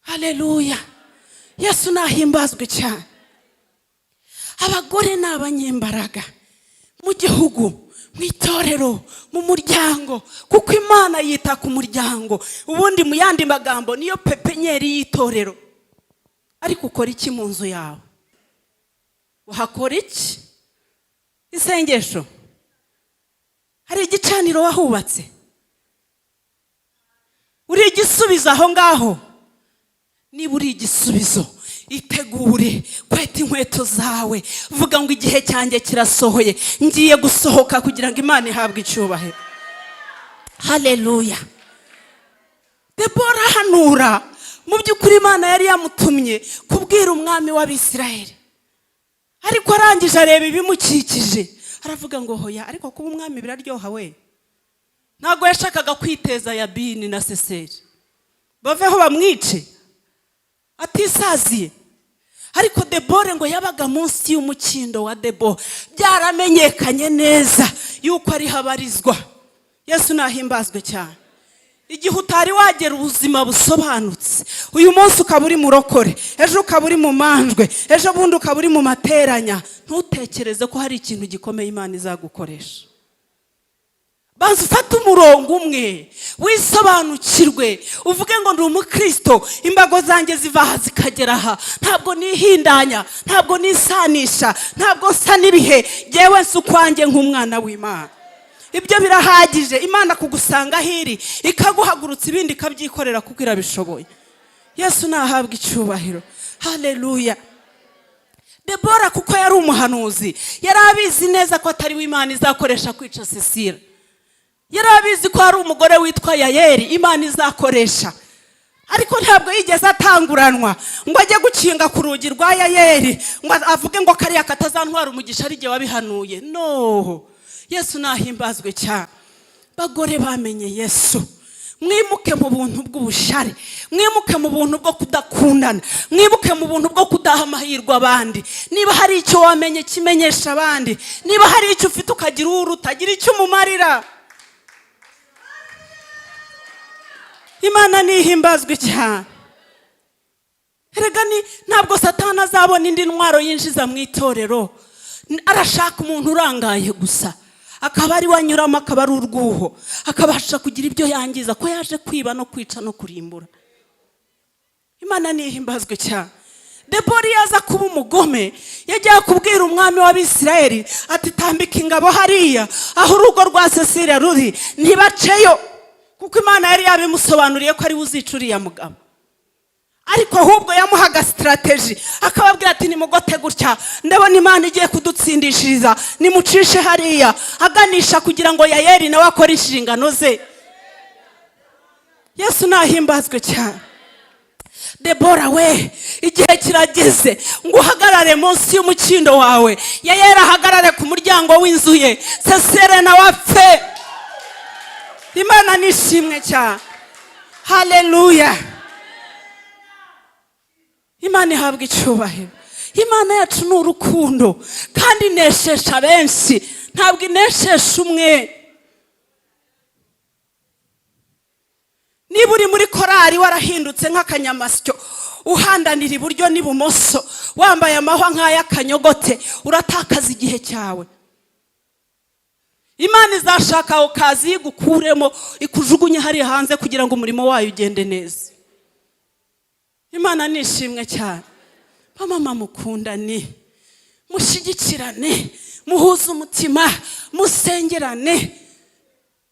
Haleluya! Yesu nahimbazwe cyane. Abagore ni abanyembaraga mu gihugu, mu itorero, mu muryango, kuko Imana yita ku muryango. Ubundi mu yandi magambo, niyo pépinière y'itorero. Ariko ukora iki mu nzu yawe? Uhakora iki? Isengesho? Hari igicaniro wahubatse? Uri igisubizo aho ngaho? Niba uri igisubizo, itegure, kweta inkweto zawe, vuga ngo: "Igihe cyanjye kirasohoye, ngiye gusohoka kugira ngo Imana ihabwe icyubahiro." Haleluya! Debora ahanura. Mu by'ukuri Imana yari yamutumye kubwira umwami w'Abisirayeli, ariko arangije areba ibimukikije, aravuga ngo: "Hoya, ariko kuba umwami biraryoha we." Ntabwo yashakaga kwiteza Yabini na Sisera, baveho bamwice atisaziye. Ariko Debora ngo yabaga munsi y'umukindo wa Debo, byaramenyekanye neza yuko ariho abarizwa. Yesu nahimbazwe cyane. Igihe utari wagera ubuzima busobanutse, uyu munsi ukaba uri murokore, ejo ukaba uri mu manjwe, ejo bundi ukaba uri mu materanya, ntutekereze ko hari ikintu gikomeye Imana izagukoresha. Banza ufate umurongo umwe, wisobanukirwe, uvuge ngo: "Ndi umukristo, imbago zanjye ziva aha zikagera aha, ntabwo nihindanya, ntabwo nisanisha, ntabwo nsa n'ibihe, ngewe nsa ukwanjye nk'umwana w'Imana." Ibyo birahagije. Imana kugusanga aho iri, ikaguhagurutsa, ibindi ikabyikorera kuko irabishoboye. Yesu nahabwa icyubahiro. Haleluya. Debora, kuko yari umuhanuzi, yari abizi neza ko atari we Imana izakoresha kwica Sisera. Yari abizi ko hari umugore witwa Yayeri Imana izakoresha, ariko ntabwo yigeze atanguranwa ngo ajye gukinga ku rugi rwa Yayeri ngo avuge ngo: "Kariya katazantwara umugisha, ari igihe wabihanuye." No, Yesu nahimbazwe cyane. Bagore bamenye Yesu, mwimuke mu buntu bw'ubushare, mwimuke mu buntu bwo kudakundana, mwimuke mu buntu bwo kudaha amahirwe abandi. Niba hari icyo wamenye, kimenyesha abandi. Niba hari icyo ufite ukagira uwo utagira icyo umumarira. Imana nihimbazwe cyane. Erega ni ntabwo Satani azabona indi ntwaro yinjiza mu itorero. Arashaka umuntu urangaye gusa, akaba ari we anyuramo, akaba ari urwuho, akabasha kugira ibyo yangiza, ko yaje kwiba no kwica no kurimbura. Imana nihimbazwe cyane. Debora iyo aza kuba umugome, yajyaga kubwira umwami w'Abisirayeli ati: "Tambika ingabo hariya aho urugo rwa Cecile ruri, ntibaceyo," kuko Imana yari yabimusobanuriye ko ari we uzica uriya mugabo. Ariko ahubwo yamuhaga strategy, akababwira ati: "Nimugote gutya, ndabona Imana igiye kudutsindishiriza, nimucishe hariya," aganisha kugira ngo Yayeri nawe akore inshingano ze. Yesu nahimbazwe cyane. Debora we, igihe kirageze ngo uhagarare munsi y'umukindo wawe, Yayeri ahagarare ku muryango w'inzu ye, Sesere nawe apfe. Imana nishimwe cyane. Haleluya. Imana ihabwa icyubahiro. Imana yacu ni urukundo, kandi ineshesha benshi, ntabwo ineshesha umwe. Niba uri muri korari warahindutse nk'akanyamasyo, uhandanira iburyo n'ibumoso, wambaye amahwa nk'ay'akanyogote, uratakaza igihe cyawe. Imana izashaka aho kazi igukuremo, ikujugunye hariya hanze kugira ngo umurimo wayo ugende neza. Imana nishimwe cyane. Bamama, mukundane, mushyigikirane, muhuze umutima, musengerane.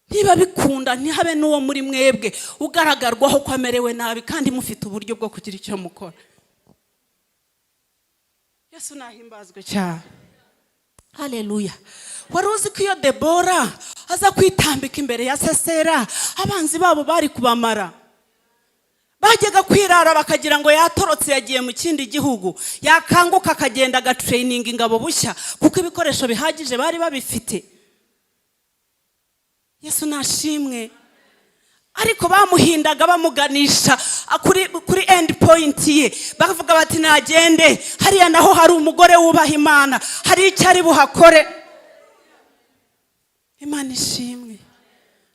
Niba bikunda, ntihabe n'uwo muri mwebwe ugaragarwaho ko amerewe nabi kandi mufite uburyo bwo kugira icyo mukora. Yesu nahimbazwe cyane. Haleluya. Wari uzi ko iyo Debora aza kwitambika imbere ya Sesera, abanzi babo bari kubamara? Bajyaga kwirara bakagira ngo yatorotse, yagiye mu kindi gihugu, yakanguka akagenda agatraininga ingabo bushya, kuko ibikoresho bihagije bari babifite. Yesu nashimwe. Ariko bamuhindaga bamuganisha kuri end point ye, bavuga bati: "Nagende hariya, naho hari umugore wubaha Imana, hari icyo ari buhakore." Imana ishimwe.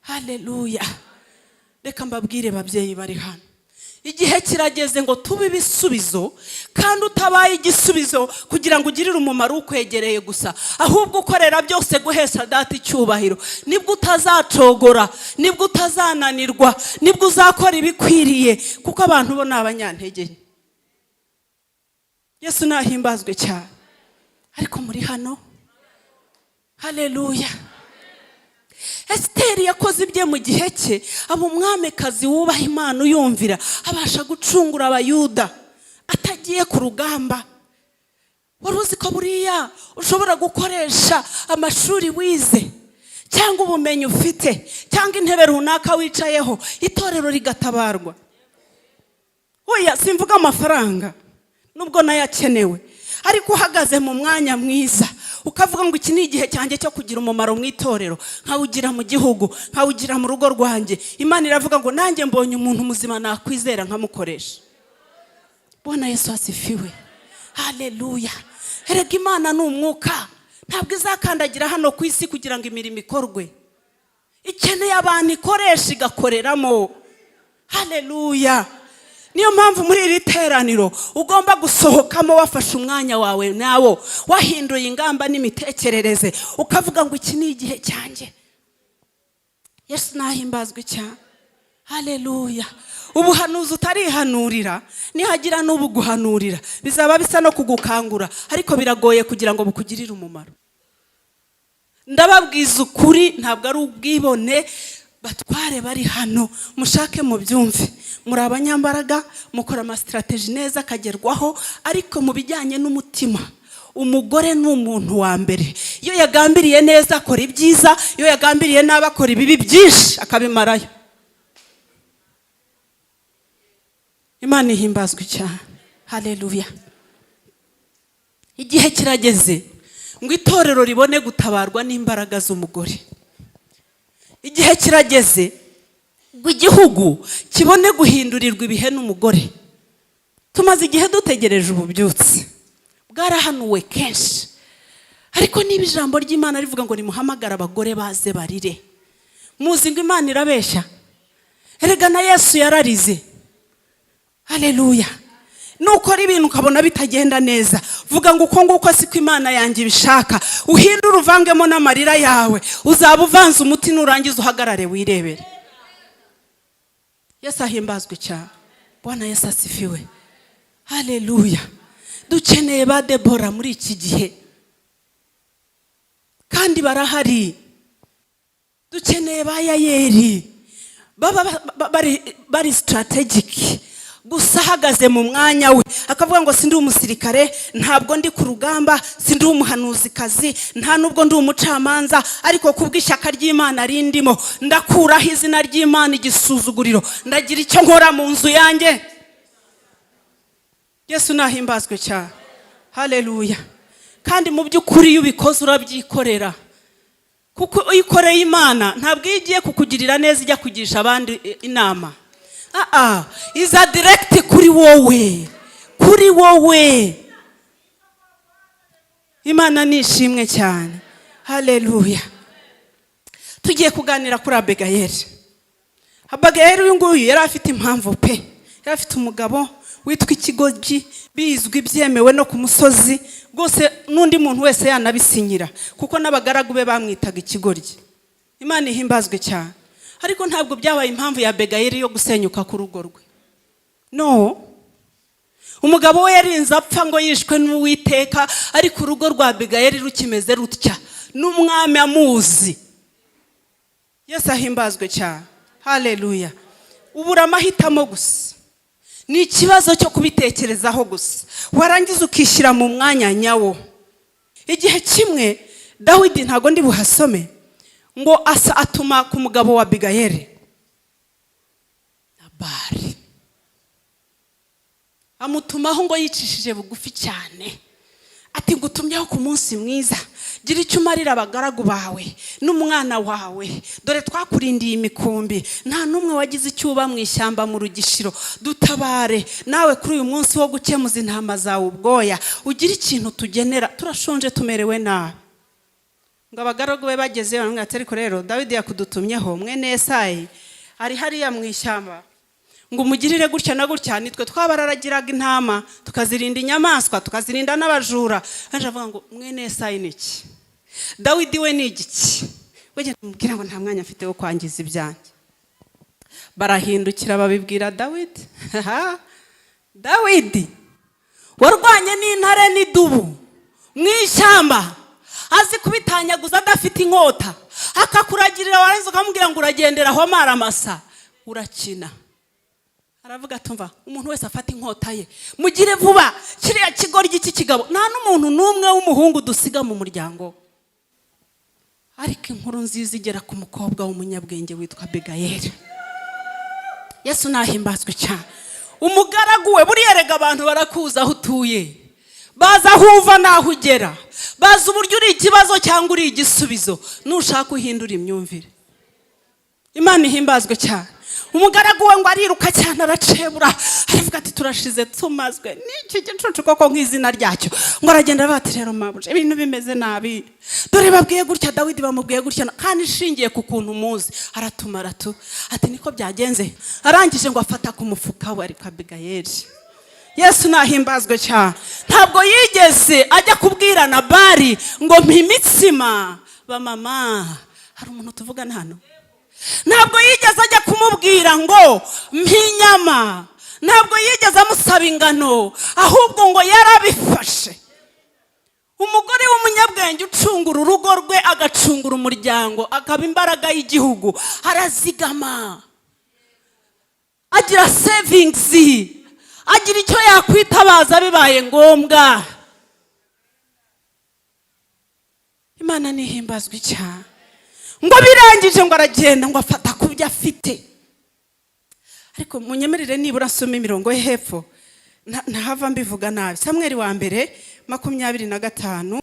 Haleluya. Reka mbabwire, babyeyi bari hano, igihe kirageze ngo tube ibisubizo, kandi utabaye igisubizo kugira ngo ugirire umumaro ukwegereye gusa, ahubwo ukorera byose guhesha Data icyubahiro, nibwo utazacogora, nibwo utazananirwa, nibwo uzakora ibikwiriye, kuko abantu bo ni abanyantege nke. Yesu nahimbazwe cyane. Ariko muri hano? Haleluya. Esiteri yakoze ibye mu gihe cye, aba umwamikazi wubaha Imana, uyumvira, abasha gucungura Abayuda atagiye ku rugamba. Wari uzi ko buriya ushobora gukoresha amashuri wize, cyangwa ubumenyi ufite, cyangwa intebe runaka wicayeho, itorero rigatabarwa? Oya, simvuga amafaranga, nubwo nayo akenewe, ariko uhagaze mu mwanya mwiza, ukavuga ngo: "Iki ni igihe cyanjye cyo kugira umumaro mu itorero, nkawugira mu gihugu, nkawugira mu rugo rwanjye," Imana iravuga ngo: "Nanjye mbonye umuntu muzima nakwizera nkamukoresha." Bwana Yesu asifiwe. Haleluya! Erega Imana ni umwuka, ntabwo izakandagira hano ku isi kugira ngo imirimo ikorwe. Ikeneye abantu ikoresha, igakoreramo. Haleluya! Niyo mpamvu muri iri teraniro ugomba gusohokamo wafashe umwanya wawe nawo, wahinduye ingamba n'imitekerereze, ukavuga ngo: "Iki ni igihe cyanjye." Yesu nahimbazwe cyane. Haleluya! Ubuhanuzi utarihanurira, nihagira n'ubuguhanurira, bizaba bisa no kugukangura, ariko biragoye kugira ngo bukugirire umumaro. Ndababwiza ukuri, ntabwo ari ubwibone. Batware bari hano, mushake mubyumve, muri abanyambaraga, mukora amastrategy neza akagerwaho, ariko mu bijyanye n'umutima, umugore ni umuntu wa mbere. Iyo yagambiriye neza akora ibyiza, iyo yagambiriye nabi akora ibibi byinshi akabimarayo. Imana ihimbazwe cyane. Haleluya! Igihe kirageze ngo itorero ribone gutabarwa n'imbaraga z'umugore. Igihe kirageze ngo igihugu kibone guhindurirwa ibihe n'umugore. Tumaze igihe dutegereje ububyutse, bwarahanuwe kenshi, ariko niba ijambo ry'Imana rivuga ngo nimuhamagare abagore baze barire, muzi ngo Imana irabeshya? Erega na Yesu yararize. Haleluya! Nukora ibintu ukabona bitagenda neza, vuga ngo: "Uko nguko siko Imana yanjye ibishaka." Uhindure, uvangemo n'amarira yawe, uzaba uvanze umuti. Nurangiza uhagarare wirebere. Yesu ahimbazwe cyane. Bwana Yesu asifiwe. Haleluya! Dukeneye ba Debora muri iki gihe, kandi barahari. Dukeneye ba Yayeri baba bari strategic gusa, ahagaze mu mwanya we akavuga ngo: "Sindi umusirikare, ntabwo ndi ku rugamba, sindi umuhanuzikazi, nta nubwo ndi umucamanza, ariko kubw'ishyaka ry'Imana rindimo ndakuraho izina ry'Imana igisuzuguriro, ndagira icyo nkora mu nzu yanjye." Yesu nahimbazwe cyane. Haleluya! Kandi mu by'ukuri iyo ubikoze urabyikorera, kuko iyo ukoreye Imana, ntabwo iyo igiye kukugirira neza ijya kugisha abandi inama. Aa, iza direct kuri wowe, kuri wowe. Imana ni ishimwe cyane. Haleluya! Tugiye kuganira kuri Abegayeli. Abegayeli uyu nguyu yari afite impamvu pe. Yari afite umugabo witwa ikigoryi, bizwi, byemewe no ku musozi rwose, n'undi muntu wese yanabisinyira, kuko n'abagaragu be bamwitaga ikigoryi. Imana ihimbazwe cyane. Ariko ntabwo byabaye impamvu ya Abegayeli yo gusenyuka k'urugo rwe. No umugabo we yarinze apfa ngo yishwe n'Uwiteka, ariko urugo rwa Abigayeli rukimeze rutya, n'umwami amuzi. Yesu ahimbazwe cyane. Haleluya! Ubura amahitamo gusa, ni ikibazo cyo kubitekerezaho gusa, warangiza ukishyira mu mwanya nyawo. Igihe kimwe Dawidi, ntabwo ndi buhasome, ngo asa atuma ku mugabo wa Abigayeli Nabari. Amutumaho ngo yicishije bugufi cyane, ati: "Ngutumyeho ku munsi mwiza, gira icyo umarira abagaragu bawe n'umwana wawe. Dore twakurindiye imikumbi, nta n'umwe wagize icyo uba mu ishyamba mu rugishiro. Dutabare nawe kuri uyu munsi wo gukemuza intama zawe ubwoya, ugire ikintu tugenera, turashonje, tumerewe nabi." Ngo abagaragu be bagezeyo baramubwira ati: "Ariko rero Dawidi yakudutumyeho, mwene Yesayi ari hariya mu ishyamba, ngo umugirire gutya na gutya. Nitwe twabararagiraga intama, tukazirinda inyamaswa, tukazirinda n'abajura." Aje avuga ngo: "Mwene Yesayi ni iki? Dawidi we ni igiki?" We genda umubwira ngo nta mwanya mfite wo kwangiza ibyanjye. Barahindukira babibwira Dawidi. Dawidi warwanye n'intare n'idubu mu ishyamba, azi kubitanyaguza adafite inkota, akakuragirira, warangiza ukamubwira ngo uragendera aho amaramasa, urakina. Aravuga ati: "Umva, umuntu wese afata inkota ye, mugire vuba, kiriya kigoryi cy'ikigabo, nta n'umuntu n'umwe w'umuhungu dusiga mu muryango we." Ariko inkuru nziza igera ku mukobwa w'umunyabwenge witwa Abigayeli. Yesu nahimbazwe cyane. Umugaragu we, buriya rega abantu barakuzi aho utuye, bazi aho uva n'aho ugera, bazi uburyo uri ikibazo cyangwa uri igisubizo. Nushaka uhindura imyumvire. Imana ihimbazwe cyane. Umugaragu we ngo ariruka cyane, aracebura, aravuga ati: "Turashize, tumazwe n'iki gicucu koko nk'izina ryacyo." Ngo aragenda bati: "Rero mabuja, ibintu bimeze nabi, dore babwiye gutya Dawidi, bamubwiye gutya." Kandi ishingiye ku kuntu muzi aratumara tu, ati: "Niko byagenze." Arangije ngo afata ku mufuka we. Ariko Abigayeli, Yesu nahimbazwe cyane, ntabwo yigeze ajya kubwira Nabari ngo: "Mpa imitsima." Bamama, hari umuntu tuvugana hano? Ntabwo yigeze ajya kumubwira ngo: "Mpa inyama." Ntabwo yigeze amusaba ingano, ahubwo ngo yarabifashe. Umugore w'umunyabwenge ucungura urugo rwe, agacungura umuryango, akaba imbaraga y'igihugu, arazigama, agira savings, agira icyo yakwitabaza bibaye ngombwa. Imana nihimbazwe cyane. Ngo birangije ngo aragenda, ngo afata ku byo afite. Ariko munyemerere nibura asome imirongo yo hepfo, ntahava mbivuga nabi. Samweri wa mbere 25,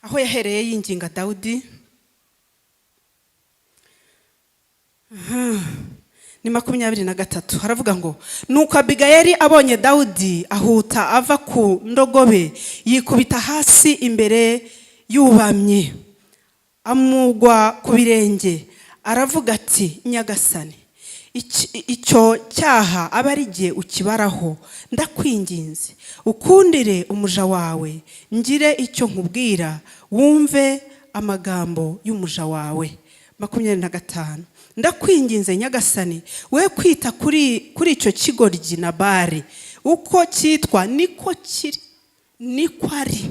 aho yahereye yinginga Dawudi. Aha, ni 23. Haravuga ngo: "Nuko Abigayeli abonye Dawudi ahuta ava ku ndogobe, yikubita hasi imbere yubamye, amugwa ku birenge, aravuga ati: 'Nyagasani, icyo cyaha abe ari jye ukibaraho. Ndakwinginze, ukundire umuja wawe ngire icyo nkubwira, wumve amagambo y'umuja wawe.' 25: Ndakwinginze nyagasani, we kwita kuri icyo kigoryi Nabari. Uko cyitwa niko kiri, niko ari.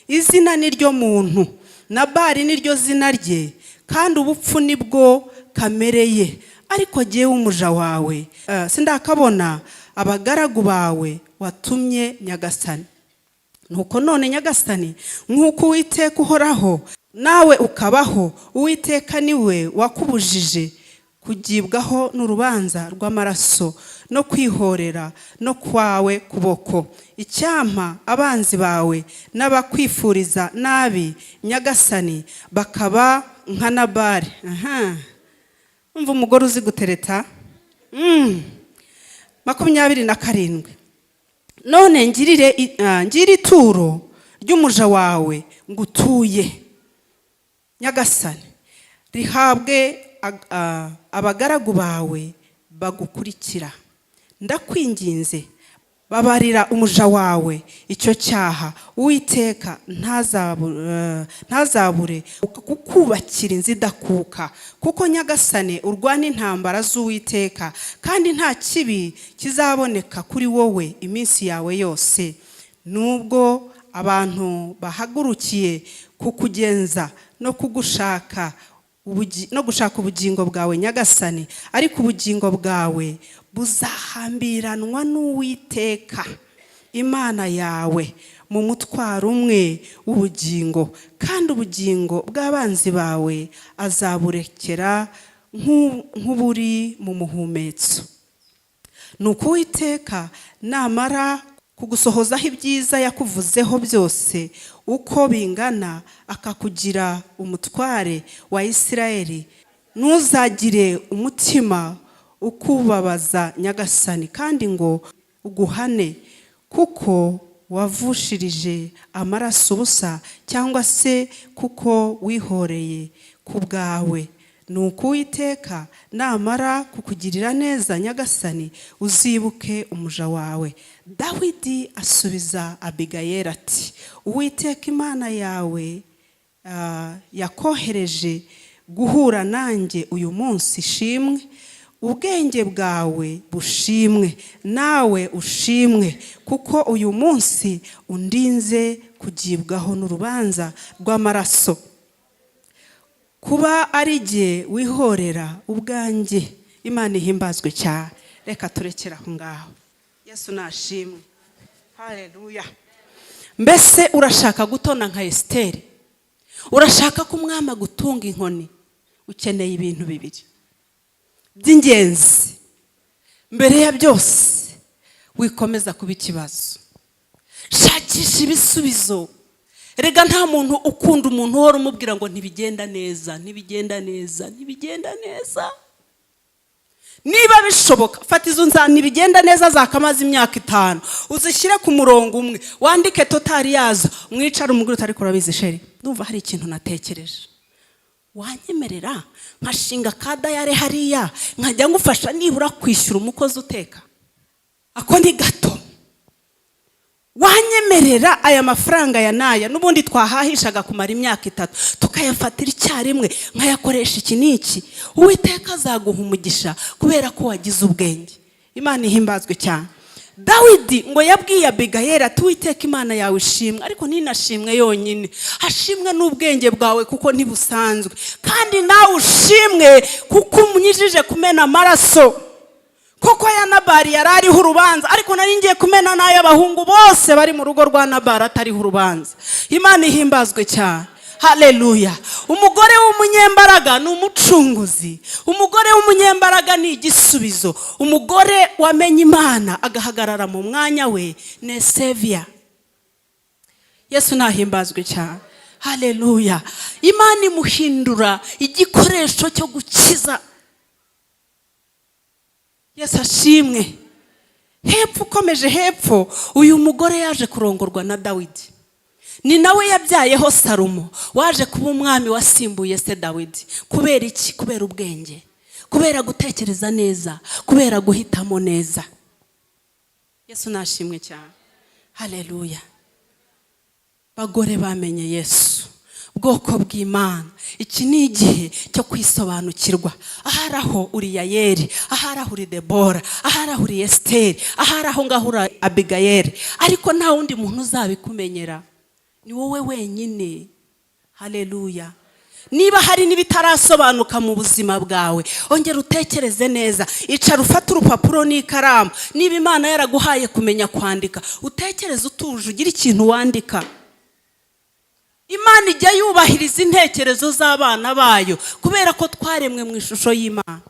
Izina ni ryo muntu, Nabari ni ryo zina rye, kandi ubupfu ni bwo kamere ye. Ariko jyewe umuja wawe sindakabona abagaragu bawe watumye, nyagasani. Nuko none nyagasani, nk'uko Uwiteka uhoraho nawe ukabaho, Uwiteka niwe wakubujije kugibwaho n'urubanza rw'amaraso no kwihorera no kwawe kuboko. Icyampa abanzi bawe n'abakwifuriza nabi, nyagasani, bakaba nka Nabari." Aha. Umva umugore uzi gutereta. 27: None ngire ituro ry'umuja wawe ngutuye, nyagasani, rihabwe abagaragu bawe bagukurikira. Ndakwinginze, babarira umuja wawe icyo cyaha. Uwiteka ntazabure kukubakira inzu idakuka, kuko nyagasani urwana intambara z'Uwiteka, kandi nta kibi kizaboneka kuri wowe iminsi yawe yose. Nubwo abantu bahagurukiye kukugenza no gushaka ubugingo bwawe, nyagasani, ariko ubugingo bwawe buzahambiranwa n'Uwiteka Imana yawe mu mutwaro umwe w'ubugingo, kandi ubugingo bw'abanzi bawe azaburekera nk'uburi mu muhumetso. Nuko Uwiteka namara kugusohozaho ibyiza yakuvuzeho byose uko bingana, akakugira umutware wa Isirayeli, ntuzagire umutima ukubabaza, nyagasani, kandi ngo uguhane kuko wavushirije amaraso ubusa, cyangwa se kuko wihoreye ku bwawe. Nuko Uwiteka namara kukugirira neza, nyagasani, uzibuke umuja wawe." Dawidi asubiza Abigayeli ati: "Uwiteka Imana yawe yakohereje guhura nanjye uyu munsi shimwe. Ubwenge bwawe bushimwe, nawe ushimwe, kuko uyu munsi undinze kugibwaho n'urubanza rw'amaraso, kuba ari jye wihorera ubwanjye. Imana ihimbazwe cyane. Reka turekere aho ngaho. Yesu nashimwe, haleluya. Mbese urashaka gutona nka Esiteri? Urashaka ko umwami agutunga inkoni? Ukeneye ibintu bibiri by'ingenzi. Mbere ya byose, wikomeza kuba ikibazo, shakisha ibisubizo. Rega nta muntu ukunda umuntu uhora umubwira ngo ntibigenda neza, ntibigenda neza, ntibigenda neza. Niba bishoboka, fata izo nzani ntibigenda neza zakamaze imyaka 5, uzishyire ku murongo umwe, wandike total yazo, mwicare umugore utari kurabizi: "Chéri, ndumva hari ikintu natekereje. Wanyemerera nkashinga ka dairy hariya, nkajya ngufasha nibura kwishyura umukozi uteka? Ako ni gato. Wanyemerera aya mafaranga ya n'aya n'ubundi twahahishaga kumara imyaka 3, tukayafatira icyarimwe, nkayakoresha iki n'iki? Uwiteka azaguha umugisha kubera ko wagize ubwenge." Imana ihimbazwe cyane. Dawidi ngo yabwiye Abigayeli ati: "Uwiteka Imana yawe ishimwe, ariko ntinashimwe yonyine, hashimwe n'ubwenge bwawe kuko ntibusanzwe, kandi nawe ushimwe kuko unyijije kumena amaraso. Koko ya Nabari yari ariho urubanza, ariko nari ngiye kumena n'ay'abahungu bose bari mu rugo rwa Nabari atariho urubanza." Imana ihimbazwe cyane, haleluya. Umugore w'umunyembaraga ni umucunguzi. Umugore w'umunyembaraga ni igisubizo. Umugore wamenye Imana agahagarara mu mwanya we ni savior. Yesu nahimbazwe cyane, haleluya. Imana imuhindura igikoresho cyo gukiza. Yesu ashimwe. Hepfo, ukomeje hepfo, uyu mugore yaje kurongorwa na Dawidi. Ni nawe yabyayeho Salomo waje kuba umwami wasimbuye se Dawidi. Kubera iki? Kubera ubwenge, kubera gutekereza neza, kubera guhitamo neza. Yesu nashimwe cyane, haleluya. Bagore bamenye Yesu, bwoko bw'Imana, iki ni igihe cyo kwisobanukirwa. Ahari aho uri Yayeri, ahari aho uri Debora, ahari aho uri Esiteri, ahari aho ngaho uri Abigayeli, ariko nta wundi muntu uzabikumenyera, ni wowe wenyine. Haleluya. Niba hari n'ibitarasobanuka mu buzima bwawe, ongera utekereze neza. Icara, ufate urupapuro n'ikaramu. Niba Imana yaraguhaye kumenya kwandika, utekereze utuje, ugire ikintu wandika. Imana ijya yubahiriza intekerezo z'abana bayo kubera ko twaremwe mu ishusho y'Imana,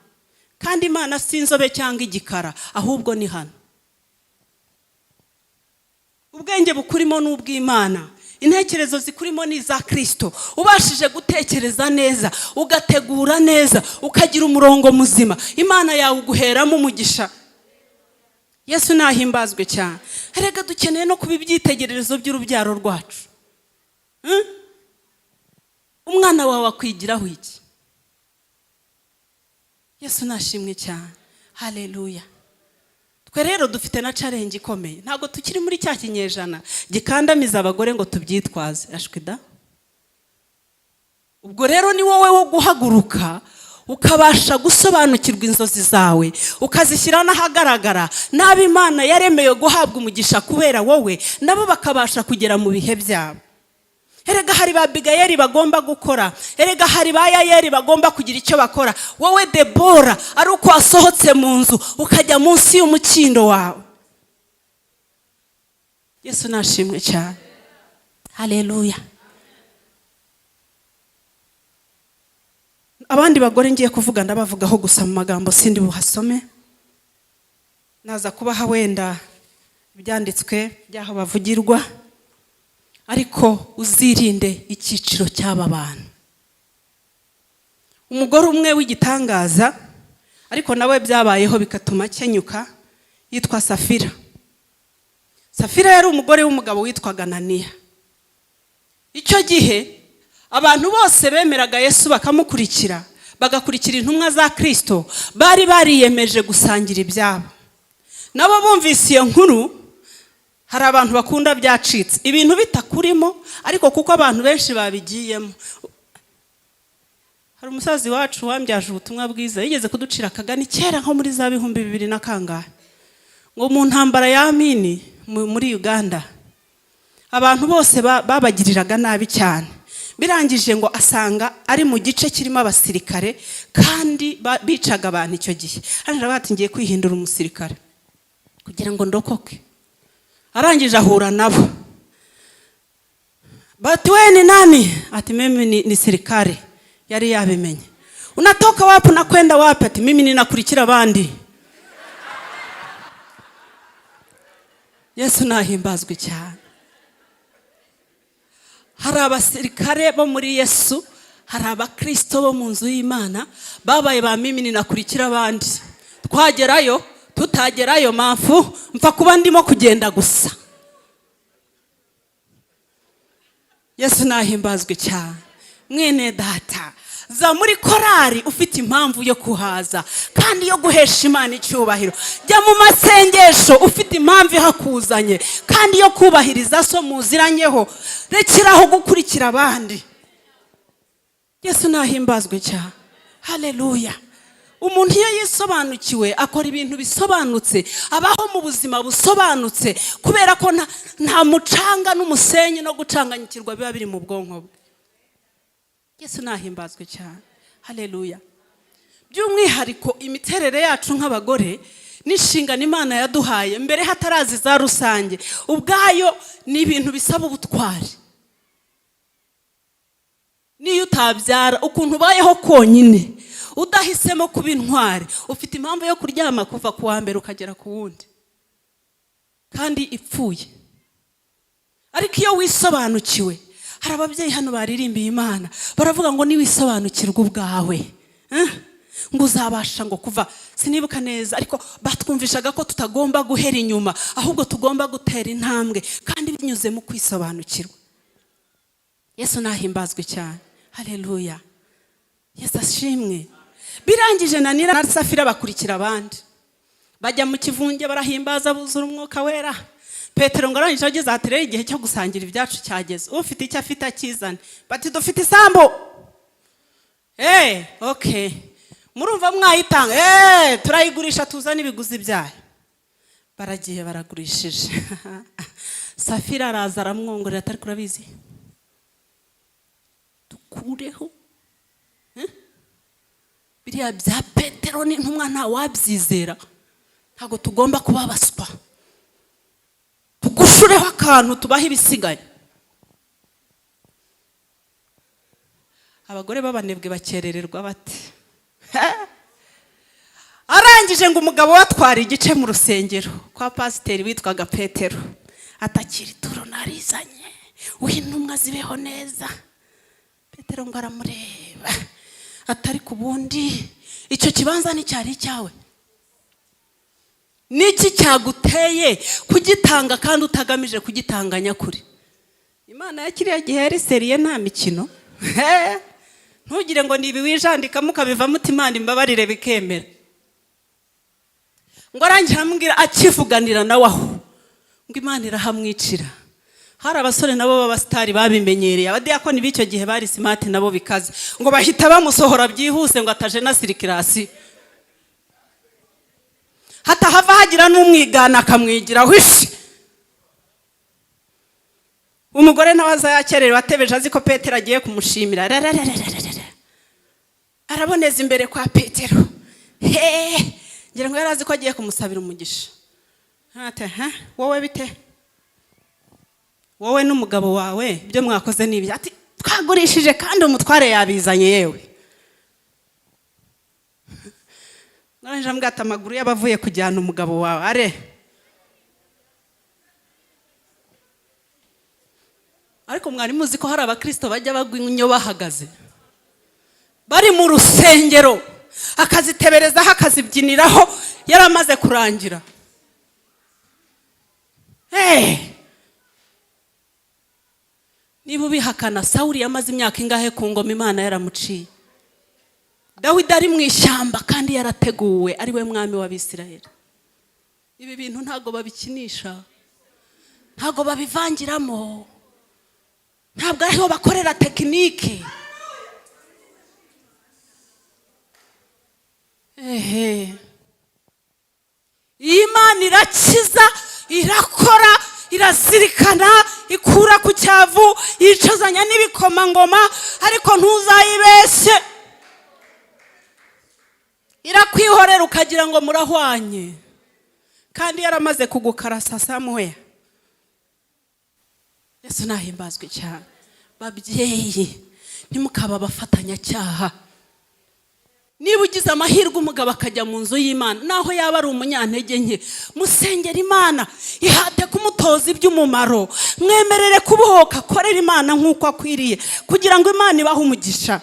kandi Imana si inzobe cyangwa igikara, ahubwo ni hano. Ubwenge bukurimo ni ubw'Imana, intekerezo zikurimo ni iza Kirisito. Ubashije gutekereza neza, ugategura neza, ukagira umurongo muzima, Imana yawe uguheramo umugisha. Yesu nahimbazwe cyane. Erega dukeneye no kuba ibyitegererezo by'urubyaro rwacu. Umwana wawe akwigiraho iki? Yesu nashimwe cyane, haleluya. Twe rero dufite na challenge ikomeye. Ntabwo tukiri muri cya kinyejana gikandamiza abagore ngo tubyitwaze, ashwida. Ubwo rero ni wowe wo guhaguruka, ukabasha gusobanukirwa inzozi zawe, ukazishyira n'ahagaragara, n'abo Imana yaremewe guhabwa umugisha kubera wowe nabo bakabasha kugera mu bihe byabo. Erega hari ba Bigayeli bagomba gukora, erega hari ba Yayeri bagomba kugira icyo bakora. Wowe Debora, ari uko wasohotse mu nzu ukajya munsi y'umukindo wawe. Yesu nashimwe cyane, haleluya. Abandi bagore ngiye kuvuga ndabavugaho gusa mu magambo, sindi buhasome. Naza kubaha wenda ibyanditswe by'aho bavugirwa, ariko uzirinde icyiciro cy'aba bantu. Umugore umwe w'igitangaza, ariko nawe byabayeho bigatuma akenyuka, yitwa Safira. Safira yari umugore w'umugabo witwaga Ananiya. Icyo gihe abantu bose bemeraga Yesu bakamukurikira, bagakurikira intumwa za Kirisito, bari bariyemeje gusangira ibyabo. Nabo bumvise iyo nkuru. Hari abantu bakunda byacitse, ibintu bitakurimo, ariko kuko abantu benshi babigiyemo. Hari umusaza iwacu wambyaje ubutumwa bwiza, yigeze kuducira akagani kera nko muri za 2000 na kangahe, ngo mu ntambara ya Amini muri Uganda abantu bose babagiriraga nabi cyane. Birangije ngo asanga ari mu gice kirimo abasirikare kandi bicaga abantu icyo gihe. Hano bati: "Ngiye kwihindura umusirikare kugira ngo ndokoke." Arangije ahura nabo, bati: "We ni nani?" Ati: "Mimi ni sirikare." Yari yabimenye. "Unatoka wapi, unakwenda wapi?" Ati: "Mimi ninakurikira abandi." Yesu nahimbazwe cyane. Hari abasirikare bo muri Yesu, hari abakirisito bo mu nzu y'Imana babaye ba mimi ninakurikira abandi. Twagerayo, tutagerayo, mpamvu mpfa kuba ndimo kugenda gusa. Yesu nahimbazwe cyane. Mwene data, za muri korari ufite impamvu yo kuhaza kandi yo guhesha Imana icyubahiro. Jya mu masengesho ufite impamvu ihakuzanye kandi yo kubahiriza so muziranyeho. Rekeraho gukurikira abandi. Yesu nahimbazwe cyane. Haleluya. Umuntu iyo yisobanukiwe akora ibintu bisobanutse, abaho mu buzima busobanutse, kubera ko nta mucanga n'umusenyi no gucanganyikirwa biba biri mu bwonko bwe. Yesu nahimbazwe cyane. Haleluya. By'umwihariko imiterere yacu nk'abagore n'inshingano Imana yaduhaye mbere hataraza iza rusange, ubwayo ni ibintu bisaba ubutwari. Niyo utabyara, ukuntu ubayeho konyine udahisemo kuba intwari, ufite impamvu yo kuryama kuva ku wa mbere ukagera ku wundi kandi ipfuye. Ariko iyo wisobanukiwe, hari ababyeyi hano baririmbiye Imana baravuga ngo niwisobanukirwa ubwawe, ngo uzabasha ngo kuva, sinibuka neza, ariko batwumvishaga ko tutagomba guhera inyuma, ahubwo tugomba gutera intambwe kandi binyuze mu kwisobanukirwa. Yesu nahimbazwe cyane. Haleluya. Yesu ashimwe. Birangije Ananiya na Safira bakurikira abandi, bajya mu kivunge, barahimbaza, buzura Umwuka Wera. Petero ngo arangije ageze ati: "Rero igihe cyo gusangira ibyacu cyageze, ufite icyo afite akizane." Bati: "Dufite isambu." Okay, murumva mwayitanga? Turayigurisha tuzane ibiguzi byayo. Baragiye, baragurishije. Safira araza aramwongorera, atari kurabizi, dukureho biriya bya Petero n'intumwa, nta wabyizera, ntabwo tugomba kuba abaswa, tugushureho akantu tubahe ibisigaye. Abagore b'abanebwe bakerererwa bate? Arangije ngo umugabo we atwara igice mu rusengero kwa pasiteri witwaga Petero, atakira ituro narizanye, w'intumwa zibeho neza. Petero ngo aramureba, atari ku bundi icyo kibanza nticyari icyawe? Niki cyaguteye kugitanga kandi utagamije kugitanga nyakuri? Imana ya kiriya gihe yari sérieux, nta mikino. Ntugire ngo ni ibi wijandikamo ukabivamo uti: "Imana imbabarire," bikemera. Ngo arangira aramubwira, akivuganira nawe aho, ngo Imana irahamwicira. Hari abasore nabo b'abasitari babimenyereye, abadiyakoni b'icyo gihe bari smart nabo bikaze, ngo bahita bamusohora byihuse ngo ataje na circulation, hatahava hagira n'umwigana akamwigiraho ishi. Umugore nawe aza yakererewe, atebeje, azi ko Petero agiye kumushimira. Rararararara. Araboneza imbere kwa Petero, he ngira ngo yari azi ko agiye kumusabira umugisha. Ati: "Ha, wowe bite? Wowe n'umugabo wawe ibyo mwakoze ni ibyo?" Ati: "Twagurishije kandi umutware yabizanye." Yewe, narangije ambwira ati: "Amaguru y'abavuye kujyana umugabo wawe are." Ariko mwari muzi ko hari abakristo bajya bagwa inyo bahagaze, bari mu rusengero, akaziteberezaho, akazibyiniraho yaramaze kurangira? Hey! Niba ubihakana, Sawuli yamaze imyaka ingahe ku ngoma Imana yaramuciye? Dawidi ari mu ishyamba kandi yarateguwe ari we mwami w'Abisirayeli. Ibi bintu ntabwo babikinisha, ntabwo babivangiramo, ntabwo ariho bakorera technique. Ehe, iyi Imana irakiza, irakora, irazirikana, ikura ku cyavu, yicazanya n'ibikomangoma, ariko ntuzayibeshye. Irakwihorera ukagira ngo murahwanye kandi yaramaze kugukarasa samuwe. Yesu nahimbazwe cyane. Babyeyi, ntimukaba abafatanyacyaha. Niba ugize amahirwe umugabo akajya mu nzu y'Imana, naho yaba ari umunyantege nke, musengera Imana, ihate kumutoza iby'umumaro, mwemerere kubohoka, akorera Imana nk'uko akwiriye, kugira ngo Imana ibahe umugisha.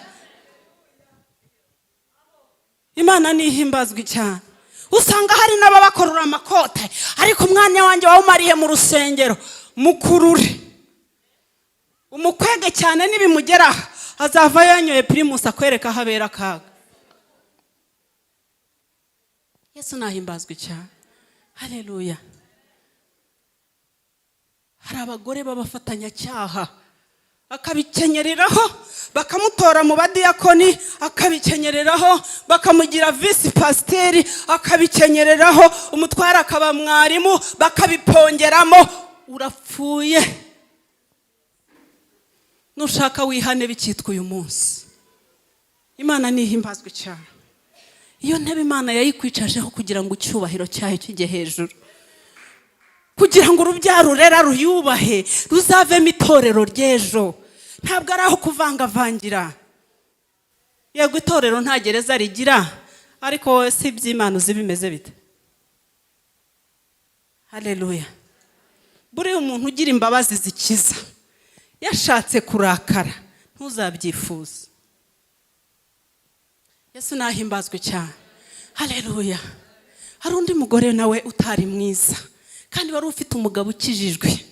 Imana nihimbazwe cyane. Usanga hari n'ababakorora amakote, ariko umwanya wanjye wawumariye mu rusengero. Mukurure, umukwege cyane, nibimugeraho azava yanyoye Primus, akwereka aho abera akaga. Yesu nahimbazwe cyane. Haleluya. Hari abagore b'abafatanyacyaha, akabikenyereraho, bakamutora mu badiyakoni, akabikenyereraho, bakamugira visi pasiteri, akabikenyereraho, umutware akaba mwarimu, bakabipongeramo. Urapfuye. Nushaka wihane bikitwa uyu munsi. Imana nihimbazwe cyane. Iyo ntebe Imana yayikwicajeho kugira ngo icyubahiro cyayo kijye hejuru, kugira ngo urubyaro urera ruyubahe, ruzavemo itorero ry'ejo. Ntabwo ari aho kuvangavangira. Yego, itorero nta gereza rigira, ariko wowe si iby'Imana uzi bimeze bite? Haleluya. Buriya umuntu ugira imbabazi zikiza, yashatse kurakara, ntuzabyifuze. Yesu nahimbazwe cyane. Haleluya. Hari undi mugore nawe utari mwiza kandi wari ufite umugabo ukijijwe.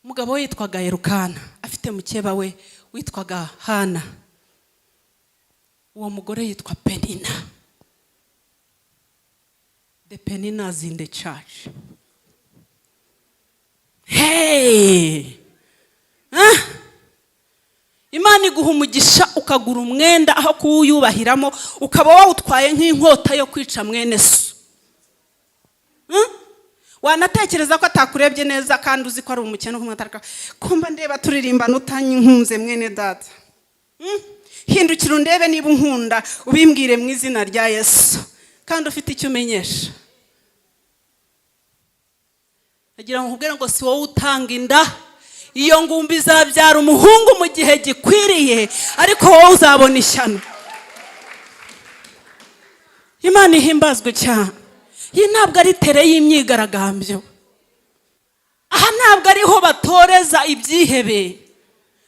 Umugabo we yitwaga Yerukana, afite mukeba we witwaga Hana. Uwo mugore yitwa Penina. The Peninas in the church, hey! Ah! Imana iguha umugisha ukagura umwenda, aho kuwuyubahiramo ukaba wawutwaye nk'inkota yo kwica mwene so. Wanatekereza ko atakurebye neza kandi uzi ko ari umukene ukumwataraka kumba ndeba turirimbana utankunze mwene data. Hindukira undebe niba unkunda, ubimbwire mu izina rya Yesu, kandi ufite icyo umenyesha. Agira ngo nkubwire ngo si wowe utanga inda. Iyo ngumba izabyara umuhungu mu gihe gikwiriye, ariko wowe uzabona ishyano. Imana ihimbazwe cyane. Iyi ntabwo ari tere y'imyigaragambyo. Aha ntabwo ariho batoreza ibyihebe,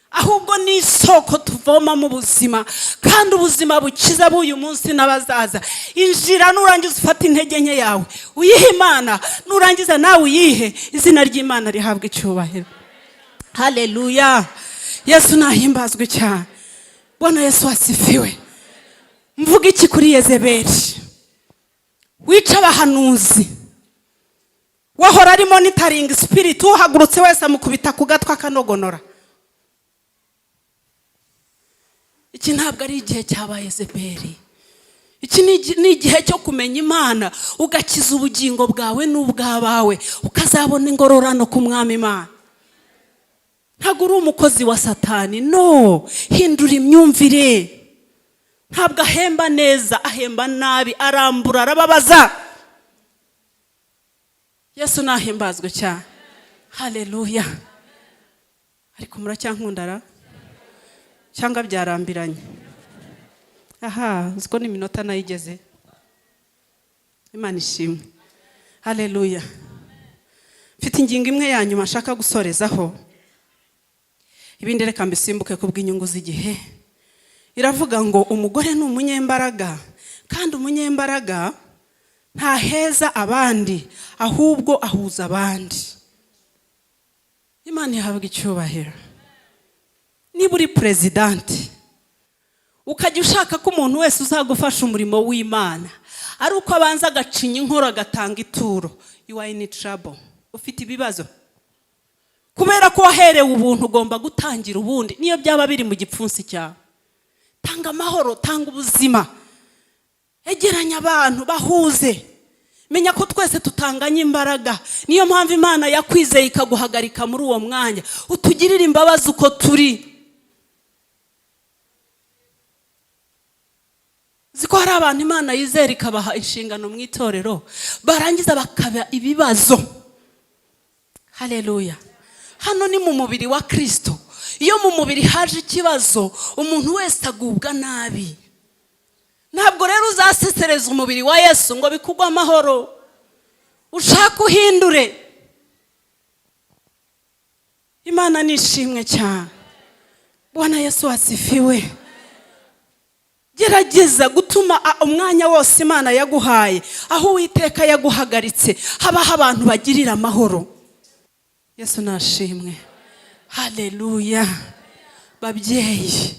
ahubwo ni isoko tuvomamo ubuzima, kandi ubuzima bukiza b'uyu munsi n'abazaza. Injira, nurangiza ufate intege nke yawe uyihe Imana, nurangiza nawe uyihe. Izina ry'Imana rihabwa icyubahiro. Haleluya. Yesu nahimbazwe cyane. Bwana Yesu asifiwe. Mvuga iki kuri Yezebeli wica abahanuzi, wahora ari monitoring spirit, uhagurutse wese amukubita ku gatwe akanogonora? Iki ntabwo ari igihe cyabaye Yezebeli. Iki ni igihe cyo kumenya Imana, ugakiza ubugingo bwawe n'ubw'abawe, ukazabona ingororano ku Mwami Imana. Ntabwo uri umukozi wa Satani, no. Hindura imyumvire. Ntabwo ahemba neza, ahemba nabi, arambura, arababaza. Yesu nahimbazwe cyane. Haleluya. Ariko muracyankundara cyangwa byarambiranye? Aha uzi ko n'iminota nayo igeze. Imana ishimwe. Haleluya. Mfite ingingo imwe ya nyuma nshaka gusorezaho, ibindi reka mbisimbuke ku bw'inyungu z'igihe. Iravuga ngo umugore ni umunyembaraga, kandi umunyembaraga ntaheza abandi, ahubwo ahuza abandi. Imana ihabwa icyubahiro. Niba uri perezidanti, ukajya ushaka ko umuntu wese uzagufasha umurimo w'Imana ari uko abanza agacinya inkoro, agatanga ituro, you are in trouble, ufite ibibazo, kubera ko waherewe ubuntu ugomba gutangira ubundi, niyo byaba biri mu gipfunsi cyawe. Tanga amahoro, tanga ubuzima, egeranya abantu, bahuze. Menya ko twese tutanganya imbaraga. Niyo mpamvu Imana yakwizeye ikaguhagarika muri uwo mwanya. Utugirire imbabazi uko turi. Uzi ko hari abantu Imana yizera ikabaha inshingano mu itorero, barangiza bakaba ibibazo? Haleluya. Hano ni mu mubiri wa Kirisito. Iyo mu mubiri haje ikibazo, umuntu wese agubwa nabi. Ntabwo rero uzasesereza umubiri wa Yesu ngo bikugwe amahoro. Ushake uhindure. Imana nishimwe cyane. Bwana Yesu asifiwe. Gerageza gutuma umwanya wose Imana yaguhaye, aho Uwiteka yaguhagaritse, habaho abantu bagirira amahoro. Yesu nashimwe, haleluya. Babyeyi,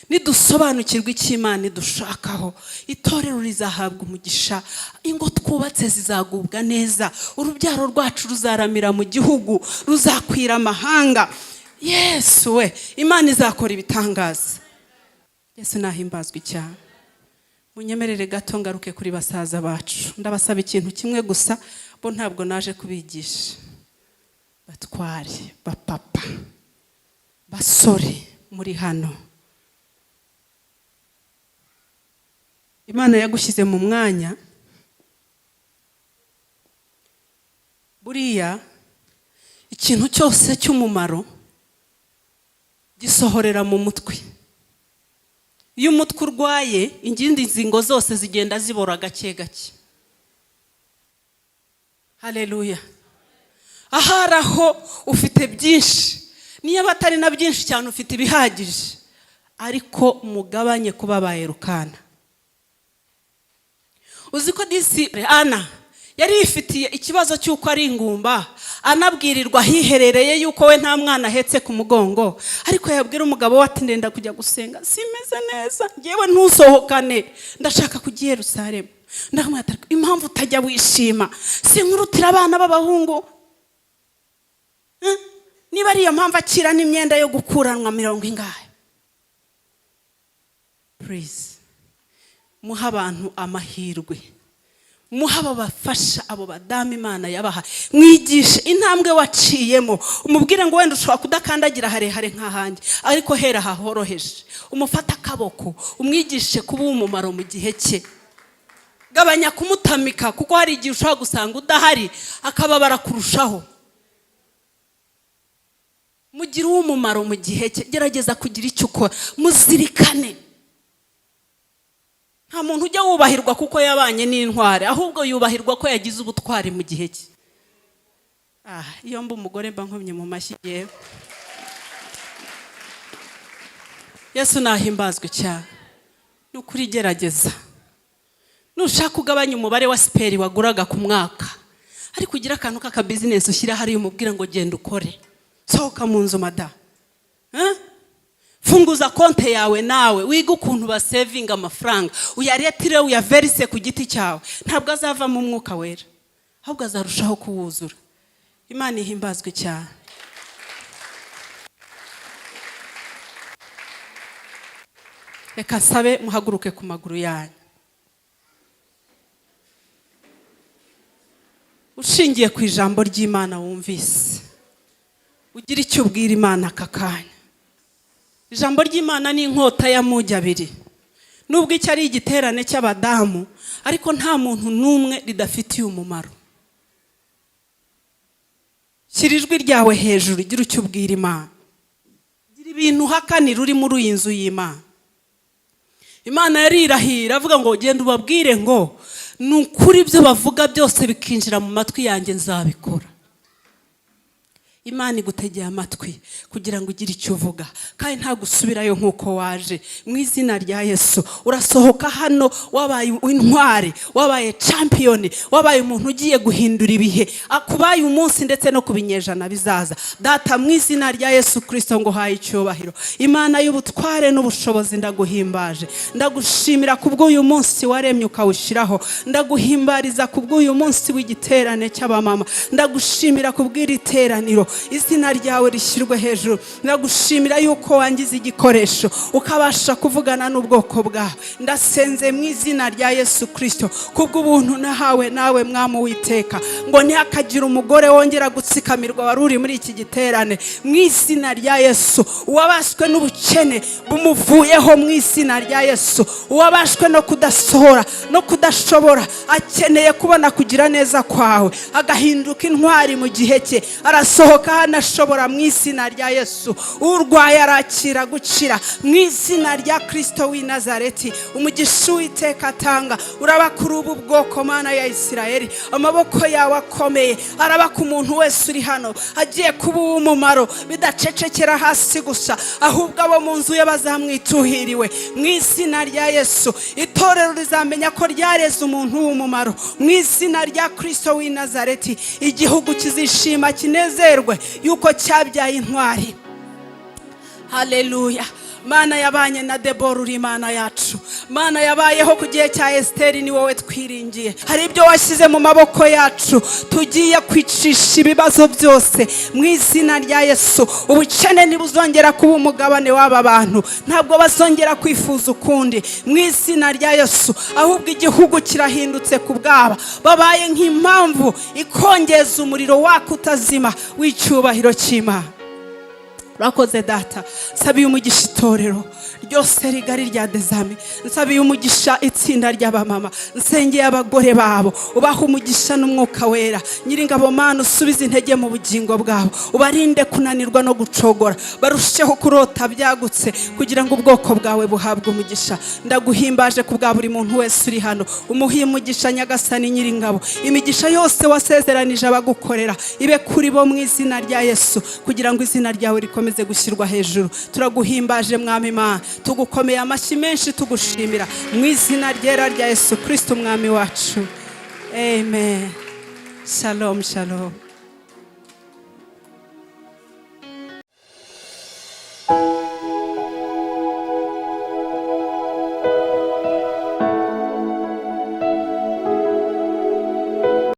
nidusobanukirwa icyo Imana idushakaho, itorero rizahabwa umugisha, ingo twubatse zizagubwa neza, urubyaro rwacu ruzaramira mu gihugu, ruzakwira amahanga. Yesu we, Imana izakora ibitangaza. Yesu nahimbazwe cyane. Munyemerere gato ngaruke kuri basaza bacu. Ndabasaba ikintu kimwe gusa, bo ntabwo naje kubigisha. Batware, bapapa, basore muri hano, Imana yagushyize mu mwanya. Buriya ikintu cyose cy'umumaro gisohorera mu mutwe. Iyo umutwe urwaye, ingindi ngingo zose zigenda zibora gake gake. Haleluya. Ahari aho ufite byinshi, niyo atari na byinshi cyane, ufite ibihagije, ariko mugabanye kuba ba Elukana. Uzi ko disi Ana yari yifitiye ikibazo cy'uko ari ingumba, anabwirirwa ahiherereye yuko we nta mwana ahetse ku mugongo, ariko yabwira umugabo we ati ndenda kujya gusenga, simeze neza, ngewe ntusohokane, ndashaka kujya i Yerusalemu. Ndamwata, impamvu utajya wishima, sinkurutira abana b'abahungu? Niba ariyo mpamvu akira n'imyenda yo gukuranwa mirongo ingahe. Please, muhe abantu amahirwe, muhe abo bafasha, abo badamu Imana yabaha. Mwigishe intambwe waciyemo, umubwire ngo wenda ushobora kudakandagira harehare nk'ahanjye, ariko hera aha horoheje. Umufate akaboko, umwigishe kuba uw'umumaro mu gihe cye. Gabanya kumutamika, kuko hari igihe ushobora gusanga udahari akababara kurushaho. Mugire uw'umumaro mu gihe cye, gerageza kugira icyo ukora, muzirikane. Nta muntu ujya wubahirwa kuko yabanye n'intwari, ahubwo yubahirwa ko yagize ubutwari mu gihe cye. Iyo mba umugore mba nkomye mu mashyi yewe. Yesu nahimbazwe cyane. Ni ukuri gerageza. Nushaka ugabanya umubare wa siperi waguraga ku mwaka, ariko ugira akantu k'akabizinesi ushyira hariya, umubwire ngo genda ukore, sohoka mu nzu madamu. Funguza konte yawe nawe wige ukuntu basevinga amafaranga, uyaretire, uyaverise ku giti cyawe. Ntabwo azavamo umwuka wera, ahubwo azarushaho kuwuzura. Imana ihimbazwe cyane. Reka nsabe muhaguruke ku maguru yanyu. Ushingiye ku ijambo ry'Imana wumvise, ugira icyo ubwira Imana aka kanya. Ijambo ry'Imana ni inkota y'amugi abiri. Nubwo icyo ari igiterane cy'abadamu, ariko nta muntu n'umwe ridafitiye umumaro. Shyira ijwi ryawe hejuru, gira icyo ubwira Imana. Gira ibintu uhakanira uri muri iyi nzu y'Imana. Imana yarirahira avuga ngo genda ubabwire ngo ni ukuri ibyo bavuga byose bikinjira mu matwi yanjye nzabikora. Imana igutegeye amatwi kugira ngo ugire icyo uvuga, kandi nta gusubirayo nk'uko waje. Mu izina rya Yesu, urasohoka hano wabaye intwari, wabaye champion, wabaye umuntu ugiye guhindura ibihe, akubaye umunsi ndetse no ku binyejana bizaza. Data, mu izina rya Yesu Kristo nguhaye icyubahiro. Imana y'ubutware n'ubushobozi, ndaguhimbaje, ndagushimira kubw'uyu munsi waremye ukawushyiraho, ndaguhimbariza kubw'uyu munsi w'igiterane cy'abamama, ndagushimira kubw'iri teraniro. Izina ryawe rishyirwe hejuru. Ndagushimira yuko wangize igikoresho ukabasha kuvugana n'ubwoko bwawe. Ndasenze mu izina rya Yesu Kristo kubw'ubuntu nahawe nawe mwami Uwiteka, ngo ntihakagire umugore wongera gutsikamirwa wari uri muri iki giterane. Mu izina rya Yesu, uwabaswe n'ubukene bumuvuyeho mu izina rya Yesu. Uwabashwe no kudasohora no kudashobora akeneye kubona kugira neza kwawe, agahinduka intwari mu gihe cye, arasohoka Arasohoka hano ashobora mu izina rya Yesu. Urwaye arakira gukira mu izina rya Kirisito w'i Nazareti. Umugisha Uwiteka atanga uraba kuri ubu bwoko. Mana ya Isirayeli, amaboko yawe akomeye araba ku muntu wese uri hano. Agiye kuba uw'umumaro bidacecekera hasi gusa, ahubwo abo mu nzu ye bazamwituhiriwe mu izina rya Yesu. Itorero rizamenya ko ryareze umuntu w'umumaro mu izina rya Kirisito w'i Nazareti. Igihugu kizishima, kinezerwe yuko cyabyaye intwari. Haleluya! Mana yabanye na Debora, uri Imana yacu. Mana yabayeho ku gihe cya Esiteri, ni wowe twiringiye. Hari ibyo washyize mu maboko yacu, tugiye kwicisha ibibazo byose mu izina rya Yesu. Ubukene ntibuzongera kuba umugabane w'aba bantu, ntabwo bazongera kwifuza ukundi mu izina rya Yesu. Ahubwo igihugu kirahindutse ku bwaba, babaye nk'impamvu ikongeza umuriro waka utazima w'icyubahiro cy'Imana. Urakoze Data. Nsabiye umugisha itorero ryose rigari rya Dezame, nsabiye umugisha itsinda ry'abamama, nsengeye abagore babo, ubaha umugisha n'Umwuka Wera. Nyiringabo Mana, usubize intege mu bugingo bwabo, ubarinde kunanirwa no gucogora, barusheho kurota byagutse kugira ngo ubwoko bwawe buhabwe umugisha. Ndaguhimbaje ku bwa buri muntu wese uri hano, umuhe umugisha. Nyagasani Nyiringabo, imigisha yose wasezeranije abagukorera ibe kuri bo mu izina rya Yesu, kugira ngo izina ryawe rikomeze gushyirwa hejuru. Turaguhimbaje Mwami Mana, tugukomeye amashyi menshi, tugushimira mu izina ryera rya Yesu Kirisito Umwami wacu. Amen. Shalom, shalom.